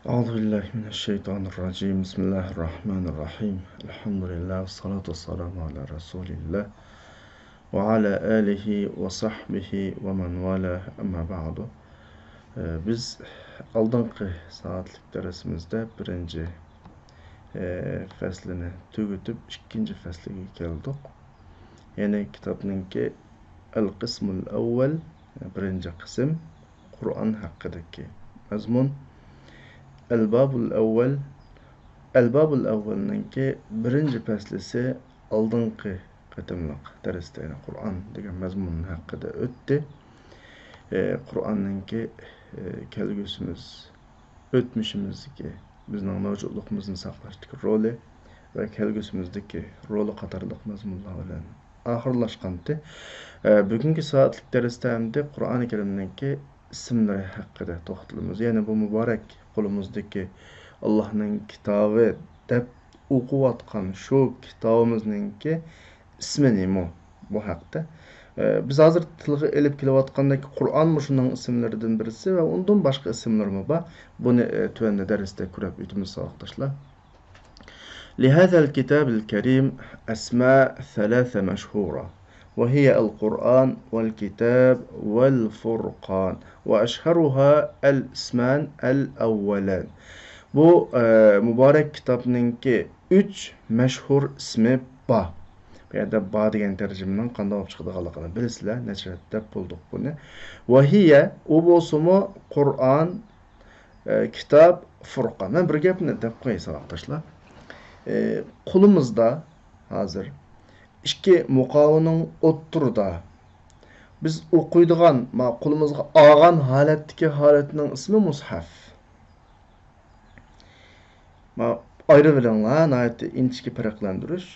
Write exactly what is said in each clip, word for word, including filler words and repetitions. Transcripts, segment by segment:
أعوذ بالله من الشيطان الرجيم. بسم الله الرحمن الرحيم. الحمد لله والصلاة والسلام على رسول الله وعلى آله وصحبه ومن والاه، أما بعد. ئە، بىز ئالدىنقى سائەتلىك دەرسىمىزدە بىرىنچى، ئە، پەسلىنى تۈگىتىپ، ئىككىنچى پەسلىگە كەلدۇق. يەنى كىتابنىڭكى القسم الأول، بىرىنچى قىسىم، قۇرئان ھەققىدىكى مەزمۇن. الباب الأول، الباب الأول نىڭكى بىرىنچى پەسلىسى ئالدىنقى قېتىملىق دەرستە، يەنى قۇرئان دېگەن مەزمۇن ھەققىدە ئۆتتى. ئى، قۇرئاننىڭكى، ئى، كەلگۈسىمىز، ئۆتمۈشىمىزدىكى بىزنىڭ مەۋجۇتلۇقىمىزنى ساقلاشتىكى رولى ۋە كەلگۈسىمىزدىكى رولى قاتارلىق مەزمۇنلار بىلەن ئاخىرلاشقانتى. ئە، بۈگۈنكى سائەتلىك دەرستە ئەمدى قۇرئانى كەرىمنىڭكى ئىسىملىرى ھەققىدە توختىلىمىز. يەنى بۇ مۇبارەك قولىمىزدىكى ئاللاھنىڭ كىتابى دەپ ئوقۇۋاتقان شۇ كىتابىمىزنىڭكى ئىسمى نېمە؟ بۇ ھەقتە، ئە، بىز ھازىر تىلغا ئېلىپ كېلىۋاتقاندەك قۇرئان مۇشۇنىڭ ئىسىملىرىدىن بىرسى ۋە ئۇندىن باشقا ئىسىملىرىمۇ بار. بۇنى، ئە، تۆۋەندە دەرستە كۆرۈپ ئۆتىمىز، ساۋاقداشلار. لهذا الكتاب الكريم أسماء ثلاثة مشهورة، وهي القرآن والكتاب والفرقان، وأشهرها الاسمان الأولان. بۇ، ئە، مۇبارەك كىتابنىڭكى ئۈچ مەشھۇر ئىسمى بار. بۇ يەردە بار دېگەن تەرجىمىنىڭ قانداق بولۇپ چىقىدىغانلىقىنى بىلىسىلەر، نەچچە رەت دەپ بولدۇق بۇنى. ۋەھىيە، ئۇ بولسىمۇ قۇرئان، ئە، كىتاب، فۇرقان. مەن بىر گەپنى دەپ قوياي، ساۋاقداشلار. ئە، قولىمىزدا ھازىر ئىككى مۇقاۋىنىڭ ئوتتۇرىدا بىز ئوقۇيدىغان، ما، قولىمىزغا ئالغان ھالەتتىكى ھالەتنىڭ ئىسمى مۇسھەف. ما، ئايرىۋېلىڭلار، ناھايىتى ئىنچىكە پەرقلەندۈرۈش.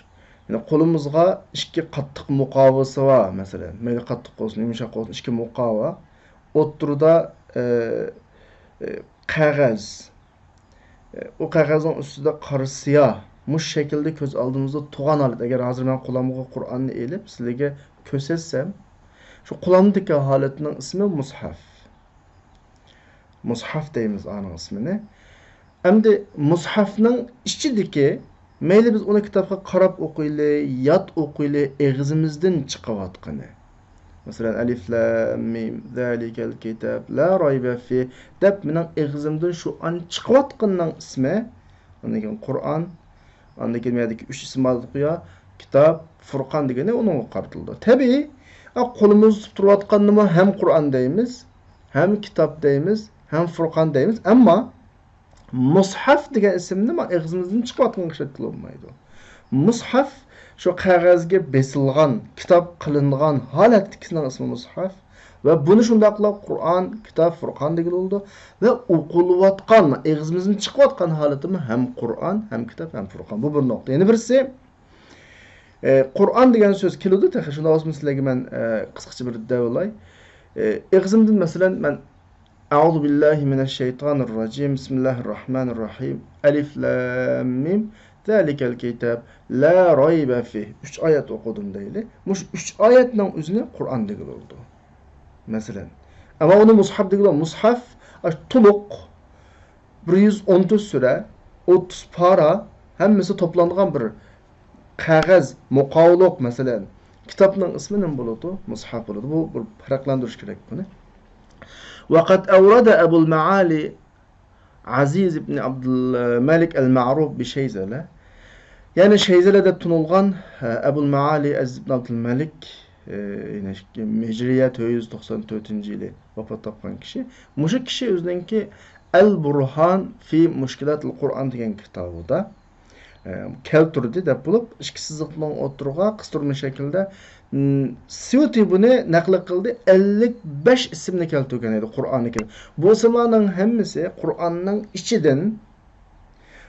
يەنى قولىمىزغا ئىككى قاتتىق مۇقاۋىسى بار، مەسىلەن، مەيلى قاتتىق بولسۇن، يۇمشاق بولسۇن، ئىككى مۇقاۋا. ئوتتۇرىدا، ئە، ئە، قەغەز. ئە، ئۇ قەغەزنىڭ ئۈستىدە قارا سىياھ. مۇشۇ شەكىلدە كۆز ئالدىمىزدا تۇرغان ھالەت. ئەگەر ھازىر مەن قولۇمغا قۇرئاننى ئېلىپ، سىلەرگە كۆرسەتسەم، شۇ قولۇمدىكى ھالەتنىڭ ئىسمى مۇسھەف. مۇسھەف دەيمىز ئانىڭ ئىسمىنى. ئەمدى مۇسھەفنىڭ ئىچىدىكى، مەيلى بىز ئۇنى كىتابقا قاراپ ئوقۇيلى، ياد ئوقۇيلى، ئېغىزىمىزدىن چىقىۋاتقىنى. مەسىلەن، ئەلىف لام مىم، زالىكەل كىتاب، لا رايبە فىھ دەپ مېنىڭ ئېغىزىمدىن شۇ ئان چىقىۋاتقىنىنىڭ ئىسمى، ئاندىن كېيىن قۇرئان، ئاندىن كېيىن بۇ يەردىكى ئۈچ ئىسىم بار دېدۇققۇ يا، كىتاب، فۇرقان دېگىنى ئۇنىڭغا قارىتىلىدۇ. تەبىئىي، ئا، قولىمىزدا تۇتۇپ تۇرۇۋاتقاندىمۇ ھەم قۇرئان دەيمىز، ھەم كىتاب دەيمىز، ھەم فۇرقان دەيمىز. ئەمما مۇسھەف دېگەن ئىسىمنى ما ئېغىزىمىزدىن چىقىۋاتقانغا ئىشلەتكىلى بولمايدۇ. مۇسھەف شۇ قەغەزگە بېسىلغان، كىتاب قىلىنغان ھالەتتىكىسىنىڭ ئىسمى مۇسھەف. ۋە بۇنى شۇنداقلا قۇرئان، كىتاب، فۇرقان دېگىلى بولىدۇ. ۋە ئوقۇلۇۋاتقان، ئېغىزىمىزدىن چىقىۋاتقان ھالىتىمۇ ھەم قۇرئان، ھەم كىتاب، ھەم فۇرقان. بۇ بىر نۇقتا. يەنە بىرسى، ئە، قۇرئان دېگەن سۆز كېلىدۇ، تېخى شۇنداق بولسىمۇ سىلەرگە مەن، ئە، قىسقىچە بىر دەۋالاي. ئە، ئېغىزىمدىن مەسىلەن مەن، أعوذ بالله من الشيطان الرجيم، بسم الله الرحمن الرحيم، ألف لام ميم، ذلك الكتاب لا ريب فيه، ئۈچ ئايەت ئوقۇدۇم دەيلى. مۇشۇ ئۈچ ئايەتنىڭ ئۆزىنى قۇرئان دېگىلى بولىدۇ. مەسىلەن. ئەمما ئۇنى مۇسھەف دېگىلى، مۇسھەف، ئاشۇ تولۇق بىر يۈز ئون تۆت سۈرە، ئوتتۇز پارا، ھەممىسى توپلانغان بىر قەغەز، مۇقاۋىلىق، مەسىلەن، كىتابنىڭ ئىسمى نېمە بولىدۇ؟ مۇسھەف بولىدۇ. بۇ بىر پەرقلەندۈرۈش كېرەك بۇنى. وقد أورد أبو المعالي عزيز بن عبد الملك المعروف بشيزلة. يەنى شەيزىلە دەپ تونۇلغان، ئە، ئەبۇل مائالى ئەزىز ئىبن ئابدۇلمەلىك، ئە، يەنى ھىجرىيە تۆت يۈز توقسان تۆتىنچى يىلى ۋاپات تاپقان كىشى. مۇشۇ كىشى ئۆزىنىڭكى ئەل بۇرھان فى مۇشكىلاتىل قۇرئان دېگەن كىتابىدا، ئە، كەلتۈردى دەپ بولۇپ، ئىككى سىزىقنىڭ ئوتتۇرىغا قىستۇرما شەكلىدە، م، سيۇتى بۇنى نەقىل قىلدى، ئەللىك بەش ئىسىمنى كەلتۈرگەن ئىدى قۇرئاننى كەلتۈر-، بۇ ئىسىملارنىڭ ھەممىسى قۇرئاننىڭ ئىچىدىن،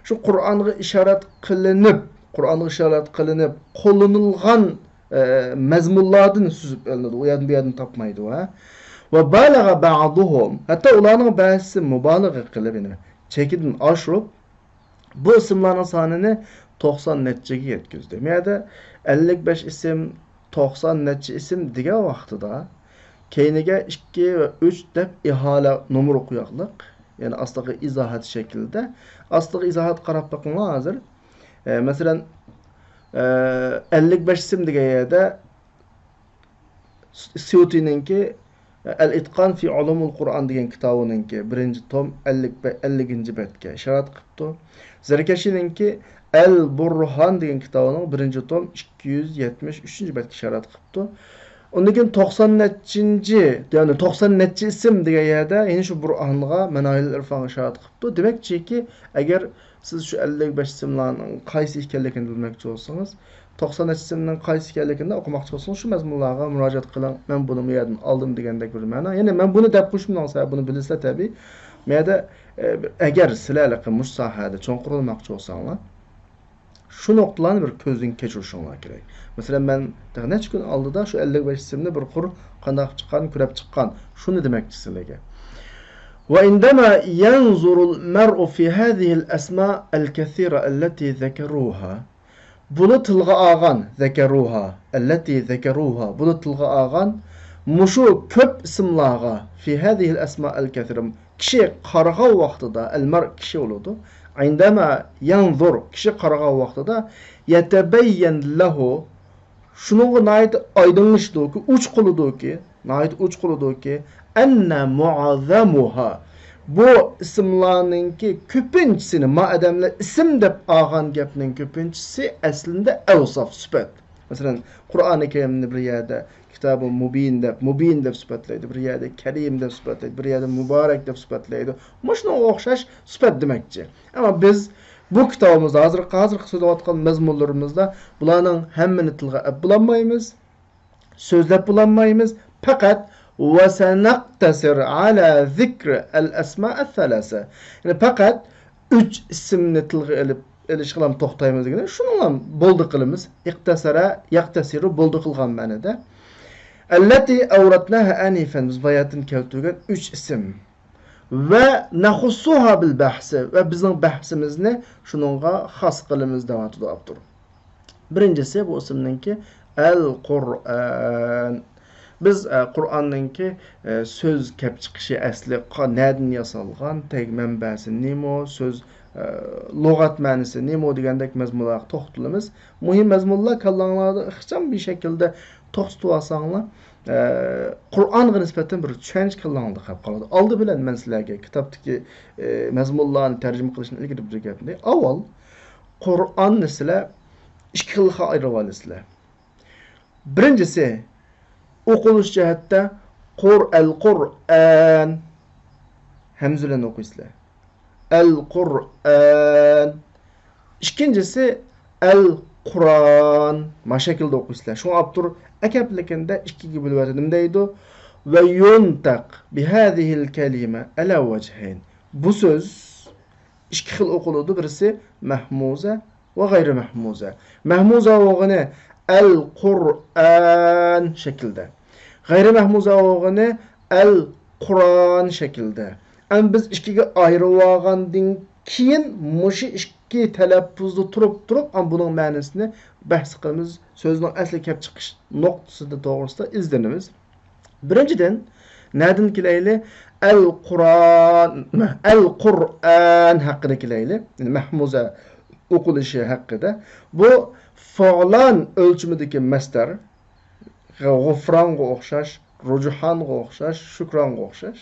شۇ قۇرئانغا ئىشارەت قىلىنىپ، قۇرئانغا ئىشارەت قىلىنىپ قوللىنىلغان، ئە، مەزمۇنلاردىن سۈزۈپ ئېلىنىدۇ. ئۇ يەردىن، بۇ يەردىن تاپمايدۇ، ھە. وبالغ بعضهم، ھەتتا ئۇلارنىڭ بەزىسى مۇبالىغە قىلىپ، يەنى چېكىدىن ئاشۇرۇپ، بۇ ئىسىملارنىڭ سانىنى توقسان نەچچىگە يەتكۈزدى. مۇ يەردە ئەللىك بەش ئىسىم، توقسان نەچچە ئىسىم دېگەن ۋاقتىدا، كەينىگە ئىككى ۋە ئۈچ دەپ ئىھالە نومۇرى قوياقلىق. يەنى ئاستىغا ئىزاھات شەكلىدە. ئاستىغا ئىزاھات قاراپ بېقىڭلار ھازىر. ئە، مەسىلەن، ئە، ئەللىك بەش ئىسىم دېگەن يەردە سيۇتىنىڭكى ئەل ئىتقان في ئۇلۇمۇل قۇرئان دېگەن كىتابىنىڭكى بىرىنچى توم ئەللىك بە-، ئەللىكىنچى بەتكە ئىشارەت قىپتۇ. زەركەشىنىڭكى ئەل بۇرھان دېگەن كىتابىنىڭ بىرىنچى توم ئىككى يۈز يەتمىش ئۈچىنچى بەتكە ئىشارەت قىپتۇ. ئۇندىن كېيىن توقسان نەچچىنچى، يەنى توقسان نەچچە ئىسىم دېگەن يەردە يەنە شۇ بۇرھانغا مەنايىل ئىرفانغا ئىشارەت قىپتۇ. دېمەكچىكى، ئەگەر سىز شۇ ئەللىك بەش ئىسىملارنىڭ قايسى ئىكەنلىكىنى بىلمەكچى بولسىڭىز، توقسان نەچچە ئىسىمنىڭ قايسى ئىكەنلىكىنى ئوقۇماقچى بولسىڭىز، شۇ مەزمۇنلارغا مۇراجىئەت قىلىڭ. مەن بۇنى بۇ يەردىن ئالدىم دېگەندەك بىر مەنا. يەنى مەن بۇنى دەپ قويۇشۇمنىڭ سەۋەبى، بۇنى بىلىسىلەر تەبىئىي. مەيەردە، ئە، ئەگەر سىلەر مۇشۇ ساھەدە چوڭقۇرلىماقچى بولساڭلار، شۇ نۇقتىلارنى بىر كۆزدىن كەچۈرۈشۈڭلار كېرەك. مەسىلەن، مەن تېخى نەچچە كۈن ئالدىدا شۇ ئەللىك بەش ئىسىمنى بىر قۇر قانداق چىققان، كۆرۈپ چىققان، شۇنى دېمەكچى سىلەرگە. وعندما ينظر المرء في هذه الأسماء الكثيرة التي ذكروها، بۇنى تىلغا ئالغان، ذكروها، التي ذكروها، بۇنى تىلغا ئالغان مۇشۇ كۆپ ئىسىملارغا، في هذه الأسماء الكثيرة، كىشى قارىغان ۋاقتىدا، المرء كىشى بولىدۇ، عندما ينظر كىشى قارىغان ۋاقتىدا، يتبين له، شۇنىڭغا ناھايىتى ئايدىڭلىشىدۇكى، ئوچۇقلىدۇكى، ناھايىتى ئوچۇقلىدۇكى، أن معظمها، بۇ ئىسىملارنىڭكى كۆپىنچىسىنى، ما ئادەملەر ئىسىم دەپ ئالغان گەپنىڭ كۆپىنچىسى ئەسلىندە ئەۋساف، سۈپەت. مەسىلەن، قۇرئانى كەرىمنى بىر يەردە كىتابى مۇبىن دەپ، مۇبىن دەپ سۈپەتلەيدۇ، بىر يەردە كەرىم دەپ سۈپەتلەيدۇ، بىر يەردە مۇبارەك دەپ سۈپەتلەيدۇ. مۇشۇنىڭغا ئوخشاش سۈپەت دېمەكچى. ئەمما بىز بۇ كىتابىمىزدا ھازىرقى، ھازىرقى سۆزلەۋاتقان مەزمۇنلىرىمىزدا بۇلارنىڭ ھەممىنى تىلغا ئېلىپ بولالمايمىز، سۆزلەپ بولالمايمىز. پەقەت وسنقتصر على ذكر الأسماء الثلاثة. يەنى پەقەت ئۈچ ئىسىمنى تىلغا ئېلىپ، ئېلىشقىلا توختايمىز دېگەندە، شۇنىڭلا بولدى قىلىمىز. اقتصر، يقتصر، بولدى قىلغان مەنىدە. التي أوردناها آنفا، بىز باياتىن كەلتۈرگەن ئۈچ ئىسىم. ونخصها بالبحث، ۋە بىزنىڭ بەھسىمىزنى شۇنىڭغا خاس قىلىمىز دەۋاتىدۇ ئاپتور. بىرىنچىسى، بۇ ئىسىمنىڭكى ئەل قۇرئان. بىز، ئە، قۇرئاننىڭكى، ئە، سۆز كەپ چىقىشى، ئەسلى قا-، نەدىن ياسالغان، تەگ مەنبەسى نېمە، سۆز، ئە، لۇغەت مەنىسى نېمە دېگەندەك مەزمۇنلارغا توختىلىمىز. مۇھىم مەزمۇنلار كاللاڭلاردا ئىخچام بىر شەكىلدە توختىتىۋالساڭلار، ئە، قۇرئانغا نىسبەتەن بىر چۈشەنچە كاللاڭلاردا قېلىپ قالىدۇ. ئالدى بىلەن مەن سىلەرگە كىتابتىكى، ئە، مەزمۇنلارنى تەرجىمە قىلىشتىن ئىلگىرى بىر گەپنى. ئاۋۋال قۇرئاننى سىلەر ئىككى خىلغا ئايرىۋالىسىلەر. بىرىنچىسى، ئوقۇلۇش جەھەتتە قۇر، ئەل قۇرئان، ھەمزە بىلەن ئوقۇيسىلەر. ئەل قۇرئان. ئىككىنچىسى، ئەل قۇرئان. ما شەكىلدە ئوقۇيسىلەر. شۇڭا ئاپتور ئەكەپلىكىندە ئىككىگە بۆلۈۋەتتى. نېمە دەيدۇ؟ وينطق بهذه الكلمة على وجهين. بۇ سۆز ئىككى خىل ئوقۇلىدۇ. بىرسى مەھمۇزە ۋە غەيرىي مەھمۇزە. مەھمۇزە بولغىنى ئەل قۇرئان شەكلىدە. غەيرىي مەھمۇزە بولغىنى ئەل قۇرئان شەكلىدە. ئەمما بىز ئىككىگە ئايرىۋالغاندىن كېيىن مۇشۇ ئىككى تەلەپپۇزدا تۇرۇپ تۇرۇپ، ئەمما بۇنىڭ مەنىسىنى بەھس قىلىمىز. سۆزنىڭ ئەسلى كەپ چىقىش نۇقتىسىدا توغرىسىدا ئىزدىنىمىز. بىرىنچىدىن، نەدىن كېلەيلى؟ ئەل قۇرئان، ئەل قۇرئان ھەققىدە كېلەيلى. يەنى مەھمۇزە ئوقۇلۇشى ھەققىدە. بۇ فۇئلان ئۆلچىمىدىكى مەسدەر، غۇفرانغا ئوخشاش، رۇجھانغا ئوخشاش، شۇكرانغا ئوخشاش.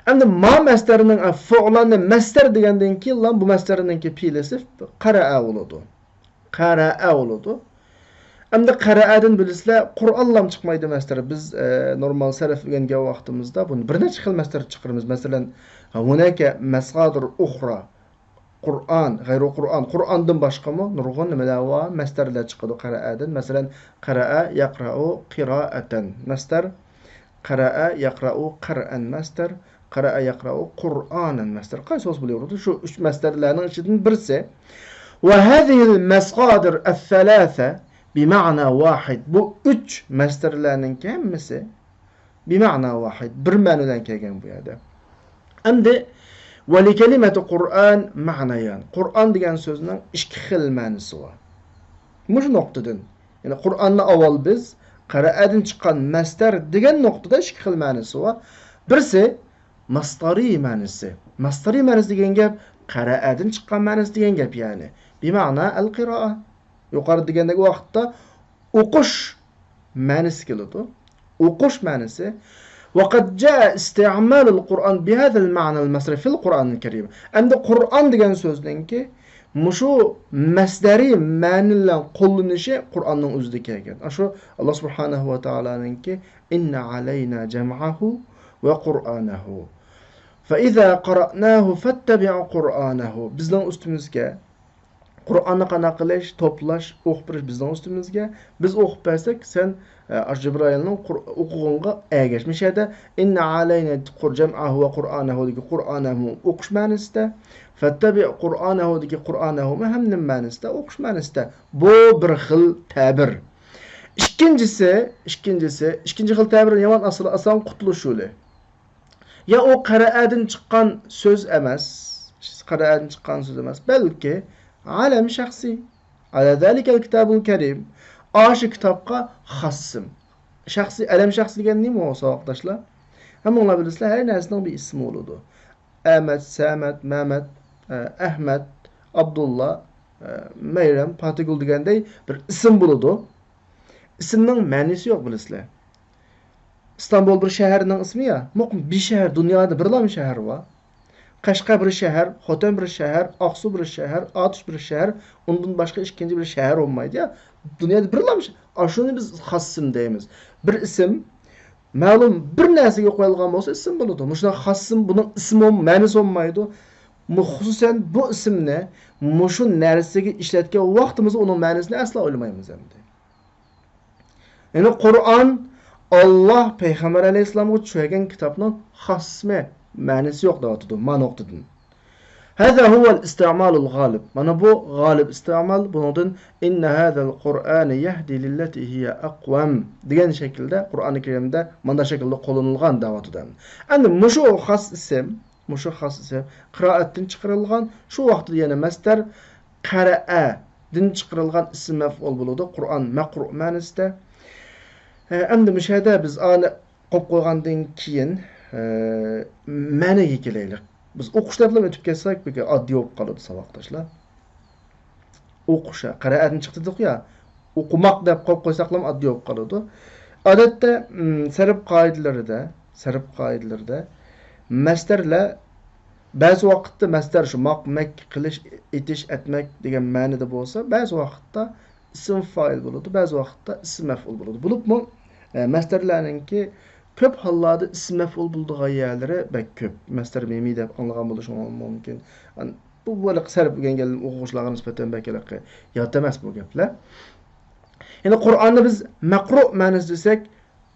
ئەمدى ما مەسدەرنىڭ، ئە، فۇئلاننى مەسدەر دېگەندىن كېيىنلا بۇ مەسدەرنىڭكى پېئلىسى قەرەئە بولىدۇ. قەرەئە بولىدۇ. ئەمدى قەرەئەدىن بىلىسىلەر، قۇرئانلام چىقمايدۇ مەسدەر. بىز، ئە، نورمال سەرف ئۆگەنگەن ۋاقتىمىزدا بۇنى بىر نەچچە خىل مەسدەر چىقىرىمىز. مەسىلەن، هناك مصادر أخرى. قۇرئان، غەيرۇ قۇرئان، قۇرئاندىن باشقىمۇ نۇرغۇن نېمىلەر بار، مەسدەرلەر چىقىدۇ قەرەئەدىن. مەسىلەن، قەرەئە يەقرەئۇ قىرائەتەن مەسدەر، قەرەئە يەقرەئۇ قەرئەن مەسدەر، قەرەئە يەقرەئۇ قۇرئانەن مەسدەر. قايسى بولسا بولۇۋېرىدۇ، شۇ ئۈچ مەسدەرلەرنىڭ ئىچىدىن بىرسى. وهذه المصادر الثلاثة بمعنى واحد. بۇ ئۈچ مەسدەرلەرنىڭ ھەممىسى بىمەنا ۋاھىد، بىر مەنە بىلەن كەلگەن بۇ يەردە. ئەمدى ولكلمة قرآن معنيان. قۇرئان دېگەن سۆزنىڭ ئىككى خىل مەنىسى بار. مۇشۇ نۇقتىدىن، يەنى قۇرئاننى ئاۋۋال بىز قەرەئەدىن چىققان مەسدەر دېگەن نۇقتىدا ئىككى خىل مەنىسى بار. بىرسى، مەستەرىي مەنىسى. مەستەرىي مەنىسى دېگەن گەپ قەرەئەدىن چىققان مەنىسى دېگەن گەپ، يەنى. بىمەنا ئەل قىرائە. يۇقىرىدا دېگەندەك ۋاقىتتا ئوقۇش مەنىسى كېلىدۇ. ئوقۇش مەنىسى. وقد جاء استعمال القرآن بهذا المعنى المصدري في القرآن الكريم. ئەمدى قۇرئان دېگەن سۆزنىڭكى مۇشۇ مەسدەرىي مەنىلەر قوللىنىشى قۇرئاننىڭ ئۆزىدە كەلگەن. ئاشۇ ئاللا سۇبھانەھۇ ۋە تائالانىڭكى، إن علينا جمعه وقرآنه فإذا قرأناه فاتبع قرآنه. بىزنىڭ ئۈستىمىزگە قۇرئاننى قانداق قىلىش، توپلاش، ئوقۇپ بېرىش بىزنىڭ ئۈستىمىزگە. بىز ئوقۇپ بەرسەك، سەن، ئە، ئاشۇ جەبرائىلنىڭ قۇر-، ئوقۇغىنىغا ئەگەش. مۇشۇ يەردە إن علينا جمعه وقرآنه دىكى قۇرئانەھۇ ئوقۇش مەنىسىدە، فاتبع قۇرئانەھۇ دىكى قۇرئانەھۇمۇ ھەم نېمە مەنىسىدە؟ ئوقۇش مەنىسىدە. بۇ بىر خىل تەبىر. ئىككىنچىسى، ئىككىنچىسى، ئىككىنچى خىل تەبىر يامان ئاسان، ئاسان قۇتۇلۇش يولى. يا ئۇ قەرەئەدىن چىققان سۆز ئەمەس، قەرەئەدىن چىققان سۆز ئەمەس، بەلكى ئالەم شەخسىي. على ذلك الكتاب الكريم، ئاشۇ كىتابقا خاس ئىسىم. شەخسىي، ئالەم شەخسىي دېگەن نېمە ئۇ، ساۋاقداشلار؟ ھەممىڭلار بىلىسىلەر، ھەر نەرسىنىڭ بىر ئىسمى بولىدۇ. ئەمەت، سەمەت، مەمەت، ئە، ئەھمەت، ئابدۇللا، ئە، مەيرەم، پاتىگۈل دېگەندەي بىر ئىسىم بولىدۇ. ئىسىمنىڭ مەنىسى يوق، بىلىسىلەر. ئىستانبۇل بىر شەھەرنىڭ ئىسمى يا، مۇقىم بىر شەھەر، دۇنيادا بىرلا شەھەر بار. قەشقەر بىر شەھەر، خوتەن بىر شەھەر، ئاقسۇ بىر شەھەر، ئاتۇش بىر شەھەر، ئۇندىن باشقا ئىككىنچى بىر شەھەر بولمايدۇ يا. دۇنيادا بىرلا شە-، ئاشۇنى بىز خاس ئىسىم دەيمىز. بىر ئىسىم مەلۇم بىر نەرسىگە قويۇلغان بولسا ئىسىم بولىدۇ. مۇشۇنداق خاس ئىسىم، بۇنىڭ ئىسمى بولم-، مەنىسى بولمايدۇ. مۇ-، خۇسۇسەن بۇ ئىسىمنى مۇشۇ نەرسىگە ئىشلەتكەن ۋاقتىمىزدا ئۇنىڭ مەنىسىنى ئەسلا ئويلىمايمىز ئەمدى. يەنى قۇرئان ئاللا پەيغەمبەر ئەلەيھىسسالامغا چۈشۈرگەن كىتابنىڭ خاس ئىسمى، مەنىسى يوق دەۋاتىدۇ ما نۇقتىدىن. هذا هو الاستعمال الغالب. مانا بۇ غالىب ئىستىمال. بۇنىڭدىن إن هذا القرآن يهدي للتي هي أقوم دېگەن شەكىلدە قۇرئانى كەرىمدە مانا شەكىلدە قوللىنىلغان دەۋاتىدۇ. ئەمدى مۇشۇ خاس ئىسىم، مۇشۇ خاس ئىسىم قىرائەتتىن چىقىرىلغان، شۇ ۋاقىتتا يەنە مەسدەر قەرەئەدىن چىقىرىلغان ئىسىم مەفئۇل بولىدۇ، قۇرئان مەقرۇ مەنىسىدە. ئە، ئەمدى مۇشۇ يەردە بىز ئانى قويۇپ قويغاندىن كېيىن، ئە، مەنىگە كېلەيلى. بىز ئوقۇش دەپلا ئۆتۈپ كەتسەك، بەك ئاددىي بولۇپ قالىدۇ، ساۋاقداشلار. ئوقۇش، ھە، قىرائەتتىن چىقتى دېدۇققۇ يا، ئوقۇماق دەپ قويۇپ قويساقلا ئاددىي بولۇپ قالىدۇ. ئادەتتە، م، سەرپ قائىدىلىرىدە، سەرپ قائىدىلىرىدە مەسدەرلەر بەزى ۋاقىتتا مەسدەر شۇ ماق، مەك، قىلىش، ئېتىش، ئەتمەك دېگەن مەنىدە بولسا، بەزى ۋاقىتتا ئىسىم فائىل بولىدۇ، بەزى ۋاقىتتا ئىسىم مەفئۇل بولىدۇ. بولۇپمۇ، ئە، مەسدەرلەرنىڭكى كۆپ ھاللاردا ئىسىم مەفئۇل بولىدىغان يەرلىرى بەك كۆپ. مەسدەر مىمىي دەپ ئاڭلىغان بولۇشىڭىز مۇمكىن. ئان-، بۇ، بۇ ھېلىقى سەرپ ئۆگەنگەن ئوقۇغۇچىلارغا نىسبەتەن بەك ھېلىقى يات ئەمەس بۇ گەپلەر. يەنى قۇرئاننى بىز مەقرۇ مەنىسى دېسەك،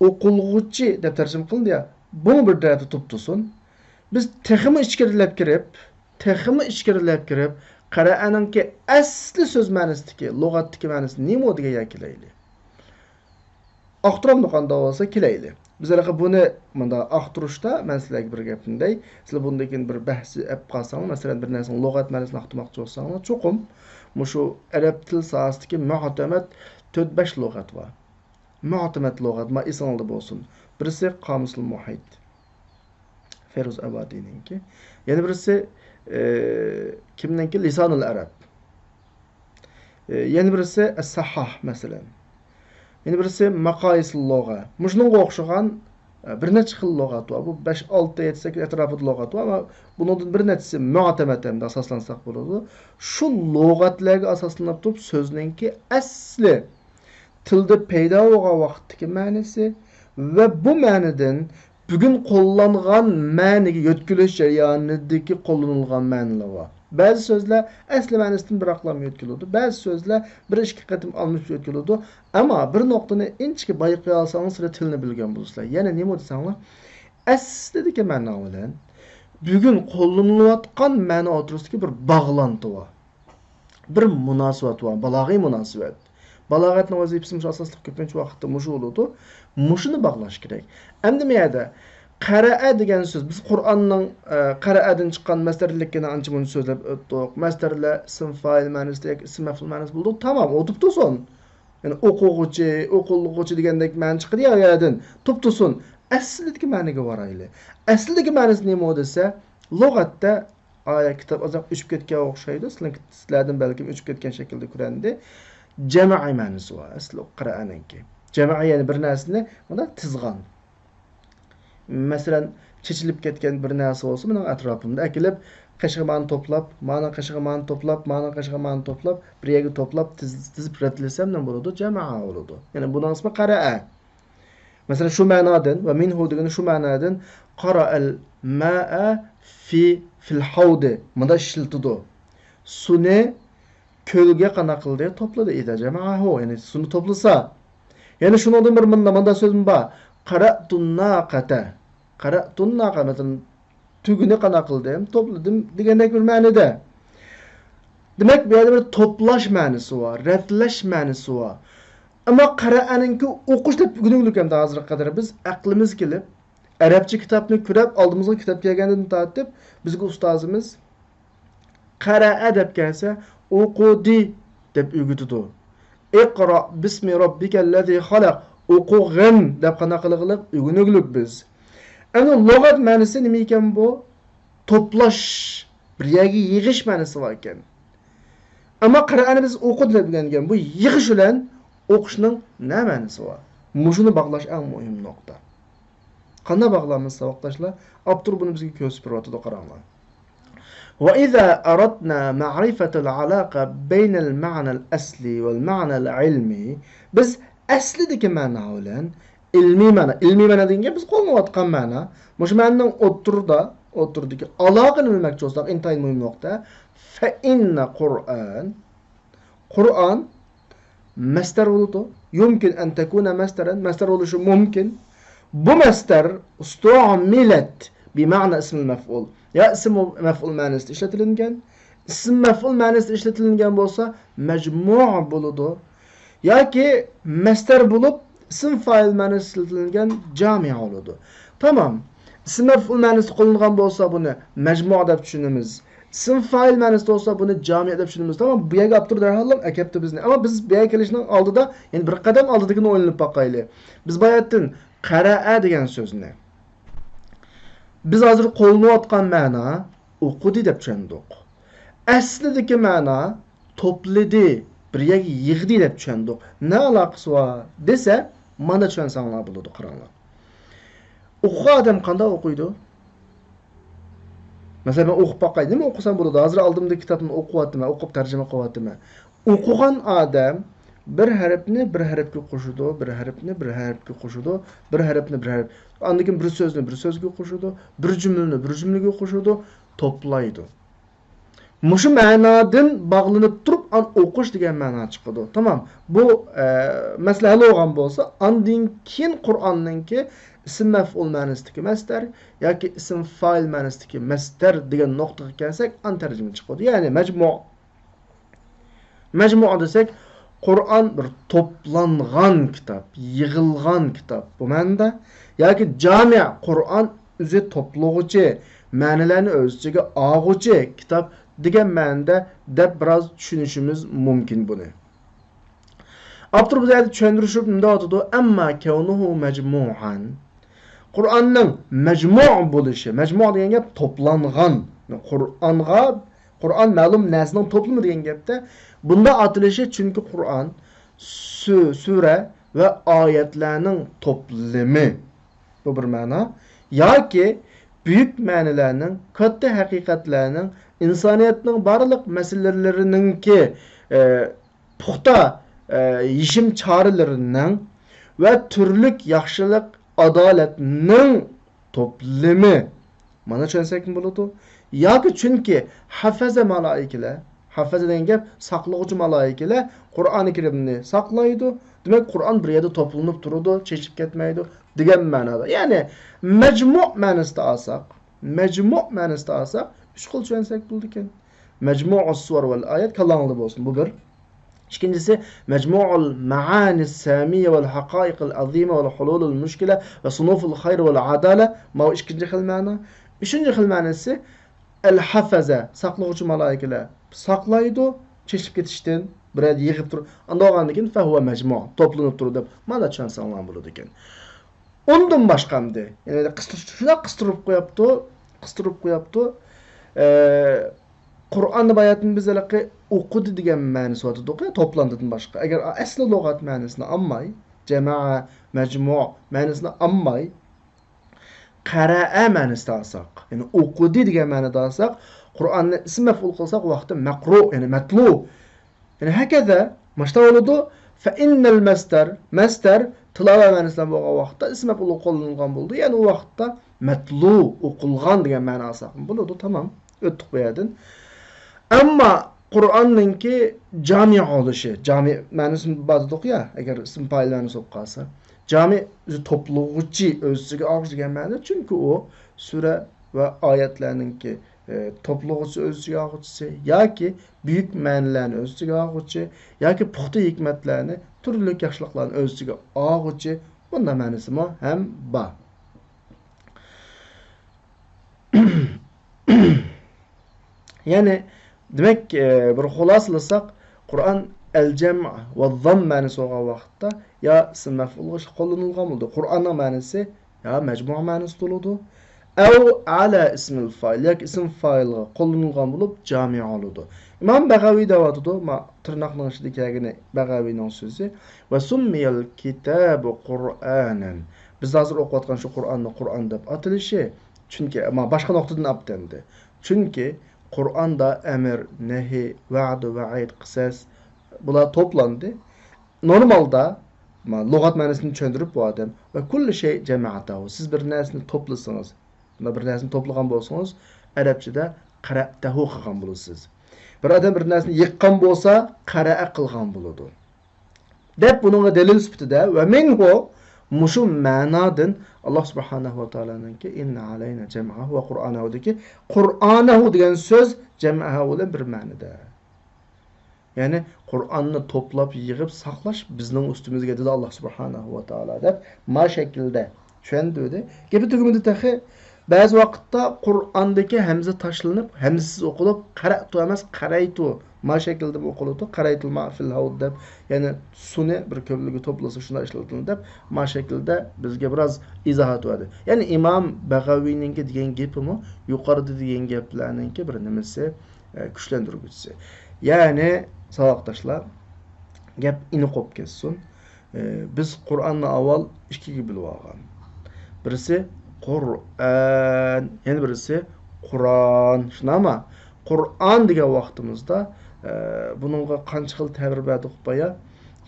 ئوقۇلغۇچى دەپ تەرجىمە قىلىندى يا، بۇمۇ بىر تەرەپتە تۇرۇپ تۇرسۇن. بىز تېخىمۇ ئىچكىرىلەپ كىرىپ، تېخىمۇ ئىچكىرىلەپ كىرىپ، قەرەئەنىڭكى ئەسلى سۆز مەنىسىدىكى، لۇغەتتىكى مەنىسى نېمە دېگەن يەرگە كېلەيلى. ئاختۇرامدۇ قانداق بولسا كېلەيلى. بىز ھېلىقى بۇنى مۇنداق ئاختۇرۇشتا مەن سىلەرگە بىر گەپنى دەي. سىلەر بۇندىن كېيىن بىر بەھسى ئەپ قالساڭلار، مەسىلەن، بىر نەرسىنى لۇغەت مەنىسىنى ئاختۇرماقچى بولساڭلار، چوقۇم مۇشۇ ئەرەب تىل ساھەسىدىكى مۇئتەمەد تۆت بەش لۇغەت بار. مۇئتەمەد لۇغەت، ما ئېسىڭلاردا بولسۇن. بىرسى قامۇسۇل مۇھىت. فەيرۇز ئابادىنىڭكى. يەنە بىرسى، ئى، كىمنىڭكى؟ لىسانۇل ئەرەب. ئى، يەنە بىرسى ئەس-سەھھاھ، مەسىلەن. يەنە بىرسى ماقايىسۇل لۇغە. مۇشۇنىڭغا ئوخشىغان، ئى، بىر نەچچە خىل لۇغەت بار. بۇ بەش، ئالتە، يەتتە، سەككىز ئەتراپىدا لۇغەت بار. ئەمما بۇنىڭدىن بىر نەچچىسى مۇئتەمەد ھەمدە ئاساسلانساق بولىدۇ. شۇ لۇغەتلەرگە ئاساسلىنىپ تۇرۇپ سۆزنىڭكى ئەسلى تىلدا پەيدا بولغان ۋاقىتتىكى مەنىسى ۋە بۇ مەنىدىن بۈگۈن قوللانغان مەنىگە يۆتكىلىش جەريانىدىكى قوللىنىلغان مەنىلەر بار. بەزى سۆزلەر ئەسلى مەنىسىدىن بىراقلا يۆتكىلىدۇ. بەزى سۆزلەر بىر ئىككى قېتىم ئالمىشىپ يۆتكىلىدۇ. ئەمما بىر نۇقتىنى ئىنچىكە بايقىيالساڭلار، سىلەر تىلنى بىلگەن بولىسىلەر. يەنى نېمە دېسەڭلار، ئەسلىدىكى مەنە بىلەن بۈگۈن قوللىنىلىۋاتقان مەنە ئوتتۇرىسىدىكى بىر باغلانتى بار. بىر مۇناسىۋەت بار، بالاغىي مۇناسىۋەت. بالاغەتنىڭ ۋەزىپىسى مۇشۇ ئاساسلىق كۆپىنچە ۋاقىتتا مۇشۇ بولىدۇ. مۇشۇنى باغلاش كېرەك. ئەمدى مۇ يەردە قەرەئە دېگەن سۆز، بىز قۇرئاننىڭ، ئە، قەرەئەدىن چىققان مەسدەرلىكىنى ئانچە مۇنچە سۆزلەپ ئۆتتۇق. مەسدەرلەر ئىسىم فائىل مەنىسىدە ياكى ئىسىم مەفئۇل مەنىسىدە بولىدۇ. تامام، ئۇ تۇرۇپ تۇرسۇن. يەنى ئوقۇغۇچى، ئوقۇلغۇچى دېگەندەك مەنە چىقىدۇ يا ئۇ يەردىن. تۇرۇپ تۇرسۇن. ئەسلىدىكى مەنىگە بارايلى. ئەسلىدىكى مەنىسى نېمە دېسە، لۇغەتتە ئايە كىتاب ئازراق ئۆچۈپ كەتكەن ئوخشايدۇ. سىلەر، سىلەردىن بەلكىم ئۆچۈپ كەتكەن شەكىلدە كۆرۈندى. جەمئىي مەنىسى بار ئەسلى قىرائەنىڭكى. جەمئىي، يەنى بىر نەرسىنى مۇنداق تىزغان. مەسىلەن، چېچىلىپ كەتكەن بىر نەرسە بولسا، مېنىڭ ئەتراپىمدا ئەكېلىپ، قېشىغا مانا توپلاپ، مانا قېشىغا مانا توپلاپ، مانا قېشىغا مانا توپلاپ، بىر يەرگە توپلاپ، تىز-، تىزىپ رەتلىسەم نېمە بولىدۇ؟ جەمئا بولىدۇ. يەنى بۇنىڭ ئىسمى قەرەئە. مەسىلەن، شۇ مەنادىن ۋە مىنھۇ دېگىنى شۇ مەنادىن، قارائەل مائە في، فىل ھەۋدى. مۇندا ئىشلىتىدۇ. سۇنى كۆلگە قانداق قىلدى؟ توپلىدى. ئىزا جەمەئەھۇ، يەنى سۇنى توپلىسا. يەنى شۇنىڭدىن بىر مۇندا، مۇندا سۆزمۇ بار. قەرەئتۇن ناقەتە. قەرەئتۇن ناقە، مەسىلەن، تۈگىنى قانداق قىلدىم؟ توپلىدىم دېگەندەك بىر مەنىدە. دېمەك، بۇ يەردە بىر توپلاش مەنىسى بار، رەتلەش مەنىسى بار. ئەمما قەرەئەنىڭكى ئوقۇش دەپ ئۆگىنىۋالغاندا ھازىرغا قەدەر بىز ئەقلىمىز كېلىپ، ئەرەبچە كىتابنى كۆرۈپ، ئالدىمىزغا كىتاب كەلگەندىن تارتىپ، بىزگە ئۇستازىمىز قەرەئە دەپ كەلسە، ئوقۇدى دەپ ئۆگىتىدۇ. ئىقرا بىسمى رەببىكەللەزى خەلەق. ئوقۇغىن دەپ قانداق قىلغىلىق ئۆگىنىگلىك بىز. ئەنە لۇغەت مەنىسى نېمە ئىكەن بۇ؟ توپلاش، بىر يەرگە يىغىش مەنىسى بار ئىكەن. ئەمما قىرائەنى بىز ئوقۇدى دەپ ئۆگەنگەن. بۇ يىغىش بىلەن ئوقۇشنىڭ نە مەنىسى بار؟ مۇشۇنى باغلاش ئەڭ مۇھىم نۇقتا. قانداق باغلامىز، ساۋاقداشلار؟ ئاپتور بۇنى بىزگە كۆرسىتىپ بېرىۋاتىدۇ، قاراڭلار. وإذا أردنا معرفة العلاقة بين المعنى الأصلي والمعنى العلمي، بىز ئەسلىدىكى مەنا بىلەن ئىلمىي مەنا، ئىلمىي مەنا دېگەن گەپ بىز قوللىنىۋاتقان مەنا، مۇشۇ مەنىنىڭ ئوتتۇرىدا، ئوتتۇرىدىكى ئالاقىنى بىلمەكچى بولساق، ئىنتايىن مۇھىم نۇقتا. فإن قرآن، قۇرئان مەسدەر بولىدۇ. يمكن أن تكون مصدرا، مەسدەر بولۇشى مۇمكىن. بۇ مەسدەر استعملت بمعنى اسم المفعول، يا ئىسىم مەفئۇل مەنىسىدە ئىشلىتىلىنگەن. ئىسىم مەفئۇل مەنىسىدە ئىشلىتىلىنگەن بولسا، مەجمۇ بولىدۇ. ياكى مەسدەر بولۇپ، ئىسىم فائىل مەنىسىدە ئىشلىتىلىنگەن جامىئ بولىدۇ. تامام. ئىسىم مەفئۇل مەنىسىدە قوللانغان بولسا، بۇنى مەجمۇ دەپ چۈشىنىمىز. ئىسىم فائىل مەنىسىدە بولسا، بۇنى جامىئ دەپ چۈشىنىمىز. تامام، بۇ يەرگە ئاپتور دەرھاللا ئەكەپتۇ بىزنى. ئەمما بىز بۇ يەرگە كېلىشنىڭ ئالدىدا، يەنە بىر قەدەم ئالدىدىكىنى ئويلىنىپ باقايلى. بىز باياتتىن قەرەئە دېگەن سۆزنى، بىز ھازىر قوللىنىۋاتقان مەنا ئوقۇدى دەپ چۈشەندۇق. ئەسلىدىكى مەنا توپلىدى، بىر يەرگە يىغدى دەپ چۈشەندۇق. نە ئالاقىسى بار دېسە، مانا چۈشەنسەڭلار بولىدۇ، قاراڭلار. ئوقۇغان ئادەم قانداق ئوقۇيدۇ؟ مەسىلەن، مەن ئوقۇپ باقاي. نېمە ئوقۇسام بولىدۇ؟ ھازىر ئالدىمدىكى كىتابنى ئوقۇۋاتىمەن، ئوقۇپ تەرجىمە قىلىۋاتىمەن. ئوقۇغان ئادەم بىر ھەرپنى بىر ھەرپكە قوشىدۇ، بىر ھەرپنى بىر ھەرپكە قوشىدۇ، بىر ھەرپنى بىر ھەرپ. ئاندىن كېيىن بىر سۆزنى بىر سۆزگە قوشىدۇ، بىر جۈملىنى بىر جۈملىگە قوشىدۇ، توپلايدۇ. مۇشۇ مەنادىن باغلىنىپ تۇرۇپ، ئان ئوقۇش دېگەن مەنا چىقىدۇ. تامام. بۇ، ئە، مەسىلە ھەل بولغان بولسا، ئاندىن كېيىن قۇرئاننىڭكى ئىسىم مەفئۇل مەنىسىدىكى مەسدەر ياكى ئىسىم فائىل مەنىسىدىكى مەسدەر دېگەن نۇقتىغا كەلسەك، ئان تەرجىمە چىقىدۇ. يەنى مەجمۇ. مەجمۇ دېسەك، قۇرئان بىر توپلانغان كىتاب، يىغىلغان كىتاب بۇ مەنىدە. ياكى جامىئ، قۇرئان ئۆزى توپلىغۇچى، مەنىلەرنى ئۆز ئىچىگە ئالغۇچى كىتاب دېگەن مەنىدە دەپ بىراز چۈشىنىشىمىز مۇمكىن بۇنى. ئاپتور بۇ يەردە چۈشەندۈرۈشۈپ مۇنداق ئاتىدۇ، ئەمما كەۋنۇھۇ مەجمۇئەن. قۇرئاننىڭ مەجمۇ بولۇشى، مەجمۇ دېگەن گەپ توپلانغان. قۇرئانغا، قۇرئان مەلۇم نەرسىنىڭ توپلىمى دېگەن گەپتە. بۇنداق ئاتىلىشى، چۈنكى قۇرئان سۈ-، سۈرە ۋە ئايەتلەرنىڭ توپلىمى. بۇ بىر مەنا. ياكى بۈيۈك مەنىلەرنىڭ، كاتتا ھەقىقەتلەرنىڭ، ئىنسانىيەتنىڭ بارلىق مەسىلىلىرىنىڭكى، ئە، پۇختا، ئە، يېشىم چارىلىرىنىڭ ۋە تۈرلۈك ياخشىلىق، ئادالەتنىڭ توپلىمى. مانا چۈشەنسەكمۇ بولىدۇ. ياكى چۈنكى ھەفەزە مالائىكىلەر، ھەفەزە دېگەن گەپ ساقلىغۇچى مالائىكىلەر قۇرئانى كەرىمنى ساقلايدۇ. دېمەك، قۇرئان بىر يەردە توپلىنىپ تۇرىدۇ، چېچىپ كەتمەيدۇ دېگەن مەنادا. يەنى مەجمۇ مەنىسىدە ئالساق، مەجمۇ مەنىسىدە ئالساق، ئۈچ خىل چۈشەنسەك بولىدىكەن. مەجمۇئۇس سۇۋەر ۋەل ئايەت، كاللاڭلاردا بولسۇن، بۇ بىر. ئىككىنچىسى، مەجمۇئۇل مەئانىس سەمىيە ۋەل ھەقائىقىل ئەزىمە ۋەل ھۇلۇلۇل مۇشكىلە ۋە سۇنۇفۇل خەير ۋەل ئادالە. ماۋۇ ئىككىنچى خىل مەنا. ئۈچىنچى خىل مەنىسى، ئەل ھەفەزە، ساقلىغۇچى مالائىكىلەر ساقلايدۇ، چېچىپ كېتىشتىن، بىر يەردە يىغىپ تۇرۇپ، ئانداق بولغاندىن كېيىن، فەھۇۋە مەجمۇ، توپلىنىپ تۇرىدۇ دەپ مانا چۈشەنسەڭلار بولىدىكەن. ئۇندىن باشقا ئەمدى، يەنى قىستۇرۇش، شۇنداق قىستۇرۇپ قوياپتۇ، قىستۇرۇپ قوياپتۇ. ئە، قۇرئاننى باياتىن بىز ھېلىقى ئوقۇدى دېگەن مەنىسى ئاتىدۇق يا، توپلاندىدىن باشقا. ئەگەر ئەسلى لۇغەت مەنىسىنى ئالماي، جەمەئە، مەجمۇ مەنىسىنى ئالماي، قەرەئە مەنىسىدە ئالساق، يەنى ئوقۇدى دېگەن مەنىدە ئالساق، قۇرئاننى ئىسم مەفئۇل قىلساق، ۋاقتى مەقرۇ، يەنى مەتلۇ. يەنى ھەكەزا، ماشتا بولىدۇ. فَإِنَّ الْمَصْدَرَ، مەسدەر، تىلاۋە مەنىسىدە بولغان ۋاقىتتا ئىسم مەپئۇل قوللىنىلغان بولىدۇ. يەنى ئۇ ۋاقىتتا مەتلۇ، ئوقۇلغان دېگەن مەنە ئالساق بولىدۇ. تامام. ئۆتتۇق بۇ يەردىن. ئەمما قۇرئاننىڭكى جامىئ بولۇشى، جامىئ مەنىسىنى بار دېدۇق يا، ئەگەر ئىسم پائىل مەنىسى بولۇپ قالسا. جامىئ ئۆزى توپلىغۇچى، ئۆز ئىچىگە ئالغۇچى دېگەن مەنىدە، چۈنكى ئۇ سۈرە ۋە ئايەتلەرنىڭكى، ئە، توپلىغۇچى، ئۆز ئىچىگە ئالغۇچىسى ياكى بۈيۈك مەنىلەرنى ئۆز ئىچىگە ئالغۇچى ياكى پۇختا ھېكمەتلەرنى، تۈرلۈك ياخشىلىقلارنى ئۆز ئىچىگە ئالغۇچى، بۇنداق مەنىسىمۇ ھەم بار. يەنى، دېمەك، ئە، بىر خۇلاسىلىساق، قۇرئان ئەل-جەمئ ۋە زام مەنىسى بولغان ۋاقىتتا يا ئىسم مەفئۇلغا قوللىنىلغان بولىدۇ. قۇرئاننىڭ مەنىسى يا مەجمۇ مەنىسى بولىدۇ. ئەۋ ئەلا ئىسمىل فائىل، ياكى ئىسىم فائىلغا قوللىنىلغان بولۇپ، جامىئ بولىدۇ. ئىمام بەغەۋى دەۋاتىدۇ، ما، تىرناقنىڭ ئىچىدە كەلگىنى بەغەۋىنىڭ سۆزى. ۋە سۇممىيەل كىتابۇ قۇرئانەن. بىز ھازىر ئوقۇۋاتقان شۇ قۇرئاننى قۇرئان دەپ ئاتىلىشى. چۈنكى، ما، باشقا نۇقتىدىن ئاپتۇ ئەمدى. چۈنكى قۇرئاندا ئەمىر، نەھى، ۋەدە، ۋەئىد، قىساس، بۇلار توپلاندى. نورمالدا، ما، لۇغەت مەنىسىنى چۈشەندۈرۈپ بۇ ئادەم، ۋە كۇللى شەي جەمەئەتەھۇ. سىز بىر نەرسىنى توپلىسىڭىز، مۇنداق بىر نەرسىنى توپلىغان بولسىڭىز، ئەرەبچىدە قەرەئتەھۇ قىلغان بولىسىز. بىر ئادەم بىر نەرسىنى يىغقان بولسا، قەرەئە قىلغان بولىدۇ. دەپ بۇنىڭغا دەلىل سۈپىتىدە، ۋە مىنھۇ، مۇشۇ مەنادىن ئاللا سۇبھانەھۇ ۋە تائالانىڭكى ئىننە ئەلەينە جەمئەھۇ ۋە قۇرئانەھۇدىكى قۇرئانەھۇ دېگەن سۆز جەمئەھۇ بىلەن بىر مەنىدە. يەنى قۇرئاننى توپلاپ، يىغىپ ساقلاش بىزنىڭ ئۈستىمىزگە، دېدى ئاللا سۇبھانەھۇ ۋە تائالا، دەپ ما شەكىلدە چۈشەندۈردى. گېپى تۈگىمىدى تېخى. بەزى ۋاقىتتا قۇرئاندىكى ھەمزە تاشلىنىپ، ھەمزىسىز ئوقۇلۇپ، قەرەئتۇ ئەمەس، قەرەيتۇ، ما شەكىلدىمۇ ئوقۇلىدۇ، قەرەيتۇل ما فىل ھەۋد دەپ، يەنى سۇنى بىر كۆپلۈككە توپلىسا شۇنداق ئىشلىتىلىدۇ دەپ، ما شەكىلدە بىزگە بىراز ئىزاھات بەردى. يەنى ئىمام بەغەۋىنىڭكى دېگەن گېپىمۇ يۇقىرىدا دېگەن گەپلەرنىڭكى بىر نېمىسى، ئە، كۈچلەندۈرگۈچىسى. يەنى، ساۋاقداشلار، گەپ ئېنىق بولۇپ كەتسۇن. ئە، بىز قۇرئاننى ئاۋۋال ئىككىگە بۆلۈۋالغان. بىرسى قۇرئان، يەنە بىرسى قۇران. شۇنداقمۇ؟ قۇرئان دېگەن ۋاقتىمىزدا، ئە، بۇنىڭغا قانچە خىل تەبىر بەردۇق بايا؟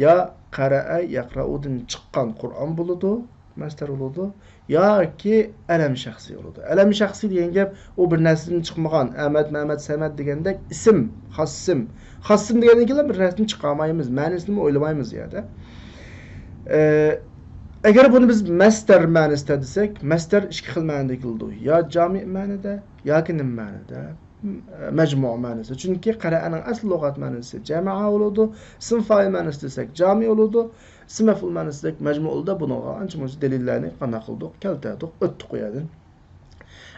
يا قەرەئە يەقرەئۇدىن چىققان قۇرئان بولىدۇ، مەسدەر بولىدۇ، ياكى ئەلەم شەخسىي بولىدۇ. ئەلەم شەخسىي دېگەن گەپ، ئۇ بىر نەرسىدىن چىقمىغان، ئەمەت، مەمەت، سەمەت دېگەندەك ئىسىم، خاسىم. خاسىم دېگەندىن كېيىن بىر نەرسىدىن چىقارمايمىز، مەنىسىنىمۇ ئويلىمايمىز يەردە. ئە، ئەگەر بۇنى بىز مەسدەر مەنىسىدە دېسەك، مەسدەر ئىككى خىل مەنىدە كېلىدۇ. يا جامىئ مەنىدە، ياكى نېمە مەنىدە؟ مەجمۇ مەنىسى. چۈنكى قەرەئەنىڭ ئەسلى لۇغەت مەنىسى جەمەئە بولىدۇ. ئىسىم فائىل مەنىسى دېسەك، جامىئ بولىدۇ. ئىسىم مەفئۇل مەنىسى دېسەك، مەجمۇ بولىدۇ. بۇنىڭغا ئانچە مۇنچە دەلىللەرنى قانداق قىلدۇق؟ كەلتۈردۇق، ئۆتتۇق ئۇ يەردىن.